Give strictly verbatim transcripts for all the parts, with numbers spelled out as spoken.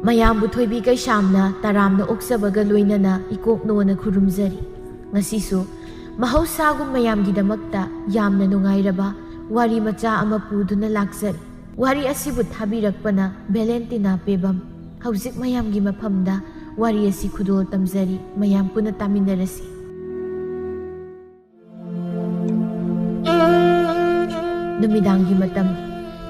ꯃꯌꯥꯝꯕꯨ ꯊꯣꯏꯕꯤ ꯀꯩꯁꯥꯝꯅ ꯇꯔꯥꯝꯅ ꯑꯣꯛꯆꯕꯒ ꯂꯣꯏꯅꯅ ꯏꯀꯣꯛꯅꯣꯅ ꯈꯨꯔꯨꯝꯖꯔꯤ꯫ ꯉꯁꯤꯁꯨ ꯃꯍꯧꯁꯥꯒꯨꯝ ꯃꯌꯥꯝꯒꯤꯗꯃꯛꯇ ꯌꯥꯝꯅ ꯅꯨꯡꯉꯥꯏꯔꯕ ꯋꯥꯔꯤ ꯃꯆꯥ ꯑꯃ ꯄꯨꯗꯨꯅ ꯂꯥꯛꯆꯔꯤ꯫ ꯋꯥꯔꯤ ꯑꯁꯤꯕꯨ ꯊꯥꯕꯤꯔꯛꯄꯅ ꯚꯦꯂꯦꯟꯇꯤꯅꯥ ꯄꯦꯕꯝ꯫ ꯍꯧꯖꯤꯛ ꯃꯌꯥꯝꯒꯤ ꯃꯐꯝꯗ ꯋꯥꯔꯤ ꯑꯁꯤ ꯈꯨꯗꯣꯜ ꯇꯝꯖꯔꯤ, ꯃꯌꯥꯝ ꯄꯨꯟꯅ ꯇꯥꯃꯤꯟꯅꯔꯁꯤ꯫ ꯅꯨꯃꯤꯗꯥꯡꯒꯤ ꯃꯇꯝ꯫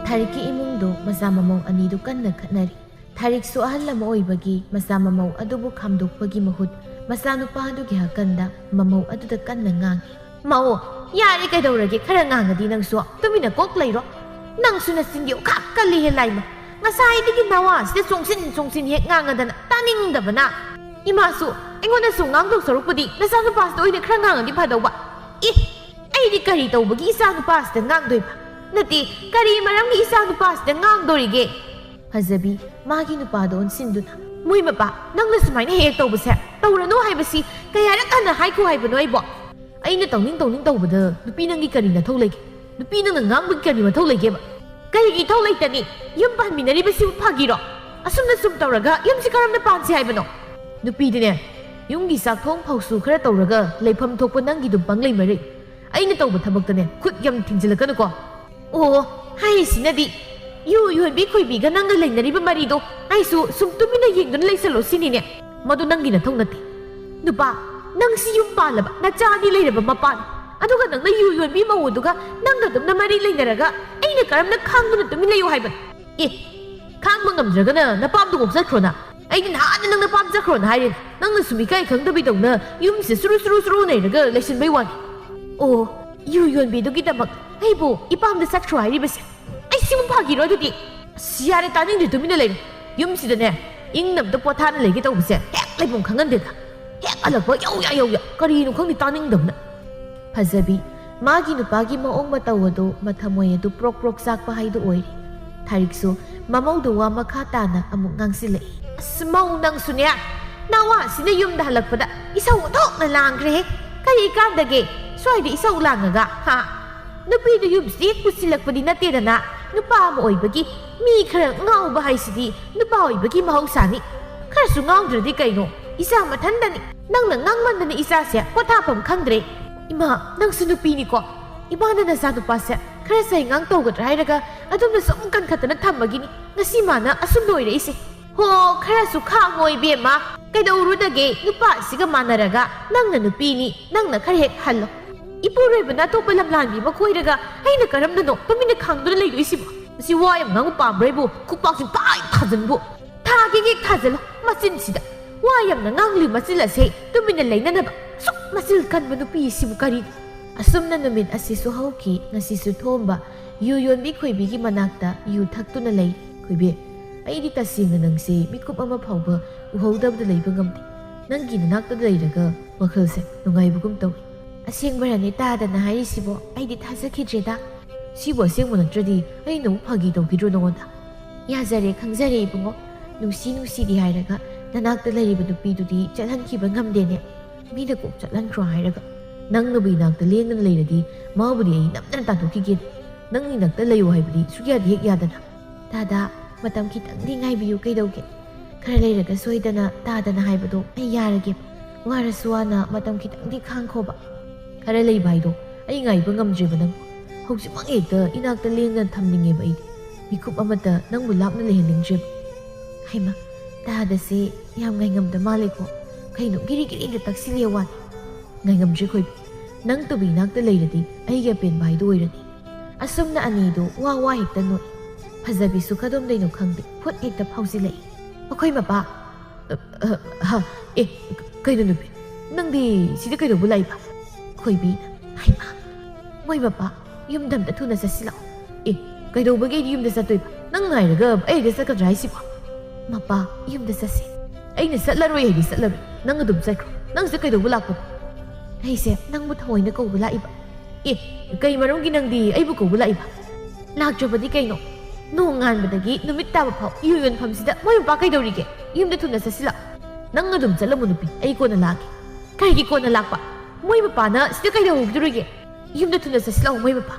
ꯊꯥꯔꯤꯛꯀꯤ ꯏꯃꯨꯡꯗꯨ ꯃꯆꯥ ꯃꯃꯧ ꯑꯅꯤꯗꯨ ꯀꯟꯅ ꯈꯠꯅꯔꯤ꯫ ꯊꯥꯔꯤꯛꯁꯨ ꯑꯍꯜ ꯑꯃ ꯑꯣꯏꯕꯒꯤ ꯃꯆꯥ ꯃꯃꯧ ꯑꯗꯨꯕꯨ ꯈꯥꯝꯗꯣꯛꯄꯒꯤ ꯃꯍꯨꯠ ꯃꯆꯥꯅꯨꯄꯥ ꯑꯗꯨꯒꯤ ꯍꯥꯀꯟꯗ ꯃꯃꯧ ꯑꯗꯨꯗ ꯀꯟꯅ ꯉꯥꯡꯏ꯫ "ꯃꯧ, ꯌꯥꯔꯦ, ꯀꯩꯗꯧꯔꯒꯦ? ꯈꯔ ꯉꯥꯡꯉꯗꯤ ꯅꯪꯁꯨ ꯇꯨꯃꯤꯟꯅ ꯀꯣꯛ ꯂꯩꯔꯣ꯫ ꯅꯪꯁꯨ ꯅꯆꯤꯟꯗꯤ ꯑꯣꯈꯥꯛ ꯀꯜꯂꯤꯍꯦ ꯂꯥꯏꯃ꯫ ꯉꯁꯥꯏꯗꯒꯤ ꯅꯋꯥꯁꯤꯗ ꯆꯣꯡꯁꯤꯟ ꯆꯣꯡꯁꯤꯟ ꯍꯦꯛ ꯉꯥꯡꯉꯗꯅ ꯇꯥꯅꯤꯡꯗꯕꯅ꯫ ꯏꯃꯥꯁꯨ ꯑꯩꯉꯣꯟꯗꯁꯨ ꯉꯥꯡꯗꯧ ꯁꯔꯨꯛꯄꯨꯗꯤ ꯅꯆꯥꯅꯨꯄꯥꯁꯤꯗ ꯑꯣꯏꯅ ꯈꯔ ꯉꯥꯡꯉꯗꯤ ꯐꯗꯧꯕ꯫ ꯏ! ꯑꯩꯗꯤ ꯀꯔꯤ ꯇꯧꯕꯒꯤ ꯏꯆꯥ ꯅꯨꯄꯥꯁꯤꯗ ꯉꯥꯡꯗꯣꯏꯕ? ꯅꯠꯇꯦ, ꯀꯔꯤ ꯃꯔꯝꯒꯤ ꯏꯆꯥ ꯅꯨꯄꯥꯁꯤꯗ ꯉꯥꯡꯗꯣꯔꯤꯒꯦ?" ꯐꯖꯕꯤ ꯃꯥꯒꯤ ꯅꯨꯄꯥꯗ ꯑꯣꯟꯁꯤꯟꯗꯨꯅ, "ꯃꯣꯏ ꯃꯄꯥ, ꯅꯪꯅ ꯁꯨꯃꯥꯏꯅ ꯍꯦꯛ ꯍꯦꯛ ꯇꯧꯕꯁꯦ ꯇꯧꯔꯅꯨ ꯍꯥꯏꯕꯁꯤ ꯀꯌꯥꯔꯛ ꯍꯟꯅ ꯍꯥꯏꯈꯣ ꯍꯥꯏꯕꯅꯣ ꯑꯩꯕꯣ? ꯑꯩꯅ ꯇꯧꯅꯤꯡ ꯇꯧꯅꯤꯡ ꯇꯧꯕꯗ ꯅꯨꯄꯤ ꯅꯪꯒꯤ ꯀꯔꯤ ꯅꯊꯧ ꯂꯩꯒꯦ? ꯅꯨꯄꯤ ꯅꯪꯅ ꯉꯥꯡꯕꯒꯤ ꯀꯔꯤ ꯃꯊꯧ ꯂꯩꯒꯦꯕ? ꯀꯔꯤꯒꯤ ꯏꯊꯧ ꯂꯩꯇꯅꯤ? ꯌꯨꯝ ꯄꯥꯟꯃꯤꯟꯅꯔꯤꯕꯁꯤꯕꯨ ꯐꯥꯒꯤꯔꯣ? ꯑꯁꯨꯝꯅ ꯁꯨꯝ ꯇꯧꯔꯒ ꯌꯨꯝꯁꯤ ꯀꯔꯝꯅ ꯄꯥꯟꯁꯤ ꯍꯥꯏꯕꯅꯣ?" ꯅꯨꯄꯤꯗꯤꯅꯦ, ꯌꯨꯝꯒꯤ ꯆꯥꯛ ꯊꯣꯡ ꯐꯥꯎꯁꯨ ꯈꯔ ꯇꯧꯔꯒ ꯂꯩꯐꯝ ꯊꯣꯛꯄ ꯅꯪꯒꯤꯗꯨ ꯄꯪꯂꯩ ꯃꯔꯩ꯫ ꯑꯩꯅ ꯇꯧꯕ ꯊꯕꯛꯇꯅꯦ ꯈꯨꯠ ꯌꯥꯝ ꯊꯤꯡꯖꯤꯜꯂꯛꯀꯅꯨꯀꯣ꯫ ꯑꯣ, ꯍꯥꯏꯔꯤꯁꯤꯅꯗꯤ ꯌꯨ ꯌꯣꯟꯕꯤ ꯈꯣꯏꯕꯤꯒ ꯅꯪꯒ ꯂꯩꯅꯔꯤꯕ ꯃꯔꯤꯗꯣ ꯑꯩꯁꯨ ꯁꯨꯝ ꯇꯨꯃꯤꯟꯅ ꯌꯦꯡꯗꯨꯅ ꯂꯩꯁꯜꯂꯣ ꯁꯤꯅꯤꯅꯦ꯫ ꯃꯗꯨ ꯅꯪꯒꯤ ꯅꯊꯧ ꯅꯠꯇꯦ꯫ ꯅꯨꯄꯥ, ꯅꯪꯁꯤ ꯌꯨꯝ ꯄꯥꯜꯂꯕ, ꯅꯆꯥ ꯑꯅꯤ ꯂꯩꯔꯕ ꯃꯄꯥꯅꯤ꯫ ꯑꯗꯨꯒ ꯅꯪꯅ ꯌꯨ ꯌꯣꯟꯕꯤ ꯃꯧ ꯑꯗꯨꯒ ꯅꯪꯒ ꯑꯗꯨꯝꯅ ꯃꯔꯤ ꯂꯩꯅꯔꯒ ꯑꯩꯅ ꯀꯔꯝꯅ ꯈꯥꯡꯗꯨꯅ ꯇꯨꯃꯤꯟ ꯂꯩꯌꯨ ꯍꯥꯏꯕꯅꯣ? ꯑꯦ, ꯈꯥꯡꯕ ꯉꯝꯗ꯭ꯔꯒꯅ ꯅꯄꯥꯝꯗ ꯀꯣꯛ ꯆꯠꯈ꯭ꯔꯣꯅ꯫ ꯑꯩꯗꯤ ꯅꯍꯥꯟꯅ ꯅꯪ ꯅꯄꯥꯝ ꯆꯠꯈ꯭ꯔꯣꯅ ꯍꯥꯏꯔꯦ꯫ ꯅꯪꯅ ꯁꯨꯝ ꯏꯀꯥꯏ ꯈꯪꯗꯕꯤꯗꯧꯅ ꯌꯨꯝꯁꯤꯗ ꯆꯨꯔꯨ ꯆꯨꯔꯨ ꯆꯨꯔꯨ ꯅꯩꯔꯒ ꯂꯩꯁꯤꯟꯕꯩ ꯋꯥꯅꯤ꯫ ꯑꯣ, ꯌꯨ ꯌꯣꯟꯕꯤꯗꯨꯒꯤꯗꯃꯛ ꯑꯩꯕꯨ ꯏꯄꯥꯝꯗ ꯆꯠꯈ꯭ꯔꯣ ꯍꯥꯏꯔꯤꯕꯁꯦ? ꯑꯩ ꯁꯤꯕꯨ ꯐꯥꯈꯤꯔꯣ ꯑꯗꯨꯗꯤ? ꯑꯁ, ꯌꯥꯔꯦ, ꯇꯥꯅꯤꯡꯗ꯭ꯔꯦ, ꯇꯨꯃꯤꯟꯅ ꯂꯩꯔꯣ꯫ ꯌꯨꯝꯁꯤꯗꯅꯦ, ꯏꯪꯅ ꯑꯝꯇ ꯄꯣꯊꯥꯅ ꯂꯩꯒꯦ ꯇꯧꯕꯁꯦ ꯍꯦꯛ ꯂꯩꯐꯝ ꯈꯪꯍꯟꯗꯦꯗ꯫ ꯍꯦꯛ ꯍꯜꯂꯛꯄ ꯌꯧ ꯌꯥ ꯌꯧ ꯌꯥ꯫ ꯀꯔꯤꯅꯣ ꯈꯪꯗꯦ, ꯇꯥꯅꯤꯡꯗꯕꯅ꯫ ꯐꯖꯕꯤ, ꯃꯥꯒꯤ ꯅꯨꯄꯥꯒꯤ ꯃꯑꯣꯡ ꯃꯇꯧ ꯑꯗꯨ ꯃꯊꯃꯣꯏ ꯑꯗꯨ ꯄ꯭ꯔꯣꯛ ꯄ꯭ꯔꯣꯛ ꯆꯥꯛꯄ ꯍꯥꯏꯗꯨ ꯑꯣꯏꯔꯦ꯫ ꯊꯥꯔꯤꯛꯁꯨ ꯃꯃꯧꯗꯨ ꯋꯥ ꯃꯈꯥ ꯇꯥꯅ ꯑꯃꯨꯛ ꯉꯥꯡꯁꯤꯜꯂꯛꯏ꯫ ꯑꯁ, ꯃꯧ ꯅꯪꯁꯨꯅꯦ, ꯅꯋꯥꯁꯤꯅ ꯌꯨꯝꯗ ꯍꯜꯂꯛꯄꯗ ꯏꯁꯧ ꯑꯣꯟꯊꯣꯛꯅ ꯂꯥꯡꯈ꯭ꯔꯦꯍꯦ꯫ ꯀꯔꯤ ꯀꯥꯟꯗꯒꯦ ꯁ꯭ꯋꯥꯏꯗ ꯏꯁꯧ ꯂꯥꯡꯉꯒ? ꯍꯥ? ꯅꯨꯄꯤꯗꯨ ꯌꯨꯝꯁꯤꯗ ꯍꯦꯛ ꯄꯨꯁꯤꯜꯂꯛꯄꯗꯤ ꯅꯠꯇꯦꯗꯅ꯫ ꯅꯨꯄꯥ ꯑꯃ ꯑꯣꯏꯕꯒꯤ ꯃꯤ ꯈꯔ ꯉꯥꯎꯕ ꯍꯥꯏꯁꯤꯗꯤ ꯅꯨꯄꯥ ꯑꯣꯏꯕꯒꯤ ꯃꯍꯧꯁꯥꯅꯤ꯫ ꯈꯔꯁꯨ ꯉꯥꯎꯗ꯭ꯔꯗꯤ ꯀꯩꯅꯣ? ꯏꯆꯥ ꯃꯊꯟꯗꯅꯤ꯫ ꯅꯪꯅ ꯉꯥꯡꯃꯟꯗꯅ ꯏꯆꯥꯁꯦ ꯄꯣꯊꯥꯐꯝ ꯈꯪꯗ꯭ꯔꯦ꯫ ꯏꯃꯥ, ꯅꯪꯁꯨ ꯅꯨꯄꯤꯅꯤꯀꯣ꯫ ꯏꯃꯥꯅ ꯅꯆꯥꯅꯨꯄꯥꯁꯦ ꯈꯔ ꯆꯩꯉꯥꯡ ꯇꯧꯒꯗ꯭ꯔꯥ ꯍꯥꯏꯔꯒ ꯑꯗꯨꯝꯅ ꯁꯨꯝ ꯀꯟꯈꯠꯇꯅ ꯊꯝꯕꯒꯤꯅꯤ ꯉꯁꯤ ꯃꯥꯅ ꯑꯁꯨꯝ ꯂꯣꯏꯔꯛꯏꯁꯦ꯫ ꯍꯣ, ꯈꯔꯁꯨ ꯈꯥꯡꯉꯣ ꯏꯕꯦꯝꯃ꯫ ꯀꯩꯗꯧꯔꯨꯗꯒꯦ? ꯅꯨꯄꯥꯁꯤꯒ ꯃꯥꯟꯅꯔꯒ ꯅꯪꯅ ꯅꯨꯄꯤꯅꯤ, ꯅꯪꯅ ꯈꯔ ꯍꯦꯛ ꯍꯜꯂꯣ꯫ ꯏꯄꯨꯔꯣꯏꯕꯅ ꯑꯇꯣꯞꯄ ꯂꯝꯂꯥꯟꯕꯤ ꯑꯃ ꯀꯣꯏꯔꯒ ꯑꯩꯅ ꯀꯔꯝꯅꯅꯣ ꯇꯨꯃꯤꯟꯅ ꯈꯥꯡꯗꯨꯅ ꯂꯩꯗꯣꯏꯁꯤꯕꯣ? ꯃꯁꯤ ꯋꯥ ꯌꯥꯝ ꯉꯥꯡꯕ ꯄꯥꯝꯕ꯭ꯔꯥ ꯑꯩꯕꯨ? ꯈꯨꯄꯥꯛꯁꯤ ꯄꯥꯏ ꯊꯥꯖꯤꯟꯕꯨ꯫ ꯊꯥꯒꯦ ꯍꯦꯛ ꯊꯥꯖꯤꯜꯂꯣ ꯃꯆꯤꯟꯁꯤꯗ꯫ ꯋꯥ ꯌꯥꯝꯅ ꯉꯥꯡꯂꯤ ꯃꯆꯤꯜ ꯑꯁꯦ ꯇꯨꯃꯤꯟꯅ ꯂꯩꯅꯅꯕ꯫ ꯑꯁꯨꯛ ꯃꯆꯤꯜ ꯀꯟꯕ ꯅꯨꯄꯤ ꯑꯁꯤꯕꯨ ꯀꯔꯤꯅꯣ? ꯑꯁꯨꯝꯅ ꯅꯨꯃꯤꯠ ꯑꯁꯤꯁꯨ ꯍꯧꯈꯤ꯫ ꯉꯁꯤꯁꯨ ꯊꯣꯝꯕ ꯌꯨ ꯌꯣꯟꯕꯤ ꯈꯣꯏꯕꯤꯒꯤ ꯃꯅꯥꯛꯇ ꯌꯨ ꯊꯛꯇꯨꯅ ꯂꯩ꯫ "ꯈꯣꯏꯕꯤ, ꯑꯩꯗꯤ ꯇꯁꯦꯡꯅ ꯅꯪꯁꯦ ꯃꯤꯀꯨꯞ ꯑꯃ ꯐꯥꯎꯕ ꯎꯍꯧꯗꯕꯗ ꯂꯩꯕ ꯉꯝꯗꯦ꯫ ꯅꯪꯒꯤ ꯅꯅꯥꯛꯇ ꯂꯩꯔꯒ ꯋꯥꯈꯜꯁꯦ ꯅꯨꯡꯉꯥꯏꯕꯒꯨꯝ ꯇꯧꯏ꯫" "ꯑꯁꯦꯡꯕꯔꯅꯦ ꯇꯥꯗꯅ ꯍꯥꯏꯔꯤꯁꯤꯕꯣ? ꯑꯩꯗꯤ ꯊꯥꯖꯈꯤꯗ꯭ꯔꯦꯗ꯫" "ꯁꯤꯕꯨ ꯑꯁꯦꯡꯕ ꯅꯠꯇ꯭ꯔꯗꯤ ꯑꯩꯅ ꯑꯃꯨꯛ ꯐꯥꯒꯤ ꯇꯧꯈꯤꯗ꯭ꯔꯣ ꯅꯉꯣꯟꯗ?" "ꯌꯥꯖꯔꯦ, ꯈꯪꯖꯔꯦ ꯏꯕꯨꯡꯉꯣ꯫ ꯅꯨꯡꯁꯤ ꯅꯨꯡꯁꯤꯗꯤ ꯍꯥꯏꯔꯒ ꯅꯅꯥꯛꯇ ꯂꯩꯔꯤꯕ ꯅꯨꯄꯤꯗꯨꯗꯤ ꯆꯠꯍꯟꯈꯤꯕ ꯉꯝꯗꯦꯅꯦ꯫ ꯃꯤꯅ ꯀꯣꯛ ꯆꯠꯍꯟꯈ꯭ꯔꯣ ꯍꯥꯏꯔꯒ ꯅꯪꯅꯕꯨ ꯏꯅꯥꯛꯇ ꯂꯦꯡꯗꯅ ꯂꯩꯔꯗꯤ ꯃꯥꯕꯨꯗꯤ ꯑꯩ ꯅꯝꯗꯅ ꯇꯥꯟꯊꯣꯛꯈꯤꯒꯦ꯫ ꯅꯪ ꯏꯅꯥꯛꯇ ꯂꯩꯌꯨ ꯍꯥꯏꯕꯗꯤ ꯁꯨꯛꯌꯥꯗꯤ ꯍꯦꯛ ꯌꯥꯗꯅ꯫" "ꯇꯥꯗ, ꯃꯇꯝ ꯈꯤꯇꯪꯗꯤ ꯉꯥꯏꯕꯤꯌꯨ ꯀꯩꯗꯧꯒꯦ? ꯈꯔ ꯂꯩꯔꯒ ꯁꯣꯏꯗꯅ ꯇꯥꯗꯅ ꯍꯥꯏꯕꯗꯣ ꯑꯩ ꯌꯥꯔꯒꯦꯕ꯫ ꯋꯥꯔꯁꯨ ꯋꯥꯅ ꯃꯇꯝ ꯈꯤꯇꯪꯗꯤ ꯈꯥꯡꯈꯣꯕ꯫" "ꯈꯔ ꯂꯩꯕ ꯍꯥꯏꯗꯣ ꯑꯩ ꯉꯥꯏꯕ ꯉꯝꯗ꯭ꯔꯦꯕ ꯅꯪꯕꯨ꯫ ꯍꯧꯖꯤꯛꯃꯛ ꯍꯦꯛꯇ ꯏꯅꯥꯛꯇ ꯂꯦꯡꯗꯅ ꯊꯝꯅꯤꯡꯉꯦꯕ ꯑꯩꯗꯤ꯫ ꯃꯤꯀꯨꯞ ꯑꯃꯠꯇ ꯅꯪꯕꯨ ꯂꯥꯞꯅ ꯂꯩꯍꯟꯅꯤꯡꯗ꯭ꯔꯦꯕ꯫" ꯍꯩꯃ, ꯇꯥꯗꯁꯦ ꯌꯥꯝ ꯉꯥꯏꯉꯝꯗ ꯃꯥꯜꯂꯦꯀꯣ꯫ ꯀꯩꯅꯣ ꯒꯤꯔꯤ ꯒꯤꯔꯤ ꯍꯦꯛꯇ ꯇꯛꯁꯤꯜꯂꯦ ꯋꯥꯅꯤ꯫ "ꯉꯥꯏꯉꯝꯗ꯭ꯔꯦ ꯈꯣꯏꯕꯤ꯫ ꯅꯪ ꯇꯨꯕꯤ ꯏꯅꯥꯛꯇ ꯂꯩꯔꯗꯤ ꯑꯩꯒꯤ ꯑꯄꯦꯟꯕ ꯍꯥꯏꯗꯣ ꯑꯣꯏꯔꯅꯤ꯫" ꯑꯁꯨꯝꯅ ꯑꯅꯤꯗꯨ ꯋꯥ ꯋꯥ ꯍꯦꯛꯇ ꯅꯣꯛꯏ꯫ ꯐꯖꯕꯤꯁꯨ ꯀꯗꯣꯝꯗꯩꯅꯣ ꯈꯪꯗꯦ ꯐꯨꯠ ꯍꯦꯛꯇ ꯐꯥꯎꯖꯤꯜꯂꯛꯏ꯫ "ꯑꯩꯈꯣꯏ ꯃꯄꯥ, ꯑ, ꯑ, ꯍꯥ, ꯑꯦ, ꯀꯩꯅꯣ ꯅꯨꯄꯤ? ꯅꯪꯗꯤ ꯁꯤꯗ ꯀꯩꯗꯧꯕ ꯂꯥꯛꯏꯕ?" ꯈꯣꯏꯕꯤꯅ, "ꯍꯩꯃꯥ, ꯃꯣꯏ ꯃꯄꯥ, ꯌꯨꯝꯗ ꯑꯝꯇ ꯊꯨꯅ ꯆꯠꯁꯤꯜꯂꯛꯑꯣ꯫" "ꯑꯦ, ꯀꯩꯗꯧꯕꯒꯤ ꯑꯩꯗꯤ ꯌꯨꯝꯗ ꯆꯠꯇꯣꯏꯕ? ꯅꯪ ꯉꯥꯏꯔꯒ ꯑꯩ ꯍꯦꯛꯇ ꯆꯠꯀꯗ꯭ꯔꯥ ꯍꯥꯏꯁꯤꯕꯣ?" "ꯃꯄꯥ, ꯌꯨꯝꯗ ꯆꯠꯁꯤ꯫" "ꯑꯩꯅ ꯆꯠꯂꯔꯣꯏ ꯍꯥꯏꯗꯤ ꯆꯠꯂꯔꯣꯏ꯫ ꯅꯪ ꯑꯗꯨꯝ ꯆꯠꯈ꯭ꯔꯣ꯫ ꯅꯪ ꯁꯤꯗ ꯀꯩꯗꯧꯕ ꯂꯥꯛꯄꯅꯣ?" "ꯑꯩꯁꯦ ꯅꯪꯕꯨ ꯊꯑꯣꯏꯅ ꯀꯧꯕ ꯂꯥꯛꯏꯕ꯫" "ꯑꯦ, ꯀꯩ ꯃꯔꯝꯒꯤ ꯅꯪꯗꯤ ꯑꯩꯕꯨ ꯀꯧꯕ ꯂꯥꯛꯏꯕ?" "ꯂꯥꯛꯇ꯭ꯔꯕꯗꯤ ꯀꯩꯅꯣ? ꯅꯣꯡ ꯉꯥꯟꯕꯗꯒꯤ ꯅꯨꯃꯤꯠ ꯇꯥꯕ ꯐꯥꯎ ꯏꯌꯨ ꯌꯣꯟꯐꯝꯁꯤꯗ ꯃꯣꯏ ꯃꯄꯥ ꯀꯩꯗꯧꯔꯤꯒꯦ? ꯌꯨꯝꯗ ꯊꯨꯅ ꯆꯠꯁꯤꯜꯂꯛꯑꯣ꯫" "ꯅꯪ ꯑꯗꯨꯝ ꯆꯠꯂꯝꯃꯣ ꯅꯨꯄꯤ, ꯑꯩ ꯀꯣꯟꯅ ꯂꯥꯛꯀꯦ꯫" "ꯀꯔꯤꯒꯤ ꯀꯣꯟꯅ ꯂꯥꯛꯄ? ꯃꯣꯏ ꯃꯄꯥꯅ ꯁꯤꯗ ꯀꯩꯗꯧꯍꯧꯗꯣꯔꯤꯒꯦ? ꯌꯨꯝꯗ ꯊꯨꯅ ꯆꯠꯁꯤ ꯂꯥꯛꯑꯣ, ꯃꯣꯏ ꯃꯄꯥ꯫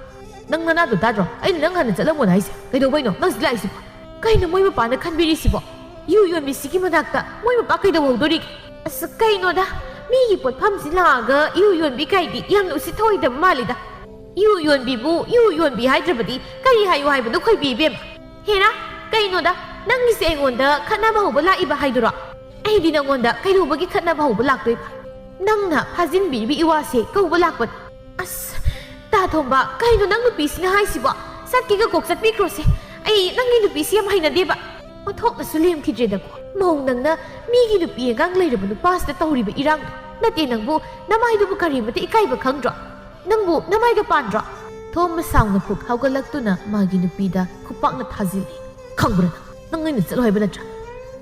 ꯅꯪ ꯅꯅꯥꯗꯣ ꯇꯥꯗ꯭ꯔꯣ? ꯑꯩꯅ ꯅꯪ ꯍꯥꯟꯅ ꯆꯠꯂꯝꯃꯣꯅ ꯍꯥꯏꯁꯦ꯫ ꯀꯩꯗꯧꯕꯩꯅꯣ ꯅꯪ ꯁꯤꯗ ꯂꯥꯛꯏꯁꯤꯕꯣ? ꯀꯩꯅꯣ ꯃꯣꯏ ꯃꯄꯥꯅ ꯈꯟꯕꯤꯔꯤꯁꯤꯕꯣ? ꯏꯎ ꯌꯣꯟꯕꯤꯁꯤꯒꯤ ꯃꯅꯥꯛꯇ ꯃꯣꯏ ꯃꯄꯥ ꯀꯩꯗꯧꯍꯧꯗꯣꯔꯤꯒꯦ? ꯑꯁ, ꯀꯩꯅꯣꯗ, ꯃꯤꯒꯤ ꯄꯣꯠꯐꯝꯁꯤ ꯂꯥꯛꯑꯒ ꯏꯎ ꯌꯣꯟꯕꯤ ꯀꯥꯏꯗꯤ ꯌꯥꯝꯅ ꯎꯁꯤꯠ ꯊꯑꯣꯏꯗꯕ ꯃꯥꯜꯂꯤꯗ꯫ ꯏꯎ ꯌꯣꯟꯕꯤꯕꯨ ꯏꯎ ꯌꯣꯟꯕꯤ ꯍꯥꯏꯗ꯭ꯔꯕꯗꯤ ꯀꯔꯤ ꯍꯥꯏꯌꯨ ꯍꯥꯏꯕꯅꯣ, ꯈꯣꯏꯕꯤ ꯏꯕꯦꯝꯃ? ꯍꯦꯔꯥ, ꯀꯩꯅꯣꯗ, ꯅꯪꯒꯤꯁꯦ ꯑꯩꯉꯣꯟꯗ ꯈꯠꯅꯕ ꯍꯧꯕ ꯂꯥꯛꯏꯕ ꯍꯥꯏꯗꯨꯔꯣ? ꯑꯩꯗꯤ ꯅꯪꯉꯣꯟꯗ ꯀꯩꯗꯧꯕꯒꯤ ꯈꯠꯅꯕ ꯍꯧꯕ ꯂꯥꯛꯇꯣꯏꯕ? ꯅꯪꯅ ꯐꯥꯖꯤꯟꯕꯤꯔꯤꯕ ꯏꯋꯥꯁꯦ ꯀꯧꯕ ꯂꯥꯛꯄꯅꯤ꯫ ꯑꯁ, ꯇꯥ ꯊꯣꯝꯕ, ꯀꯩꯅꯣ ꯅꯪ ꯅꯨꯄꯤꯁꯤꯅ ꯍꯥꯏꯁꯤꯕꯣ? ꯆꯠꯀꯦꯒ ꯀꯣꯛ ꯆꯠꯄꯤꯈ꯭ꯔꯣꯁꯦ꯫ ꯑꯩ ꯅꯪꯒꯤ ꯅꯨꯄꯤꯁꯤ ꯌꯥꯝ ꯍꯩꯅꯗꯦꯕ꯫ ꯑꯣꯟꯊꯣꯛꯅꯁꯨ ꯂꯦꯝꯈꯤꯗ꯭ꯔꯦꯗꯀꯣ꯫ ꯃꯧ ꯅꯪꯅ ꯃꯤꯒꯤ ꯅꯨꯄꯤ ꯑꯉꯥꯡ ꯂꯩꯔꯕ ꯅꯨꯄꯥꯁꯤꯗ ꯇꯧꯔꯤꯕ ꯏꯔꯥꯡꯗꯣ꯫ ꯅꯠꯇꯦ ꯅꯪꯕꯨ, ꯅꯃꯥꯏꯗꯨꯕꯨ ꯀꯔꯤꯃꯇ ꯏꯀꯥꯏꯕ ꯈꯪꯗ꯭ꯔꯣ? ꯅꯪꯕꯨ ꯅꯃꯥꯏꯒ ꯄꯥꯟꯗ꯭ꯔꯣ? ꯊꯣꯝꯕ ꯁꯥꯎꯅ ꯐꯨꯛ ꯍꯧꯒꯠꯂꯛꯇꯨꯅ ꯃꯥꯒꯤ ꯅꯨꯄꯤꯗ ꯈꯨꯄꯥꯛꯅ ꯊꯥꯖꯤꯜꯂꯤ꯫ ꯈꯪꯕ꯭ꯔꯥ ꯅꯪ? ꯅꯪ ꯑꯩꯅ ꯆꯠꯂꯣ ꯍꯥꯏꯕ ꯅꯠꯇ꯭ꯔꯥ?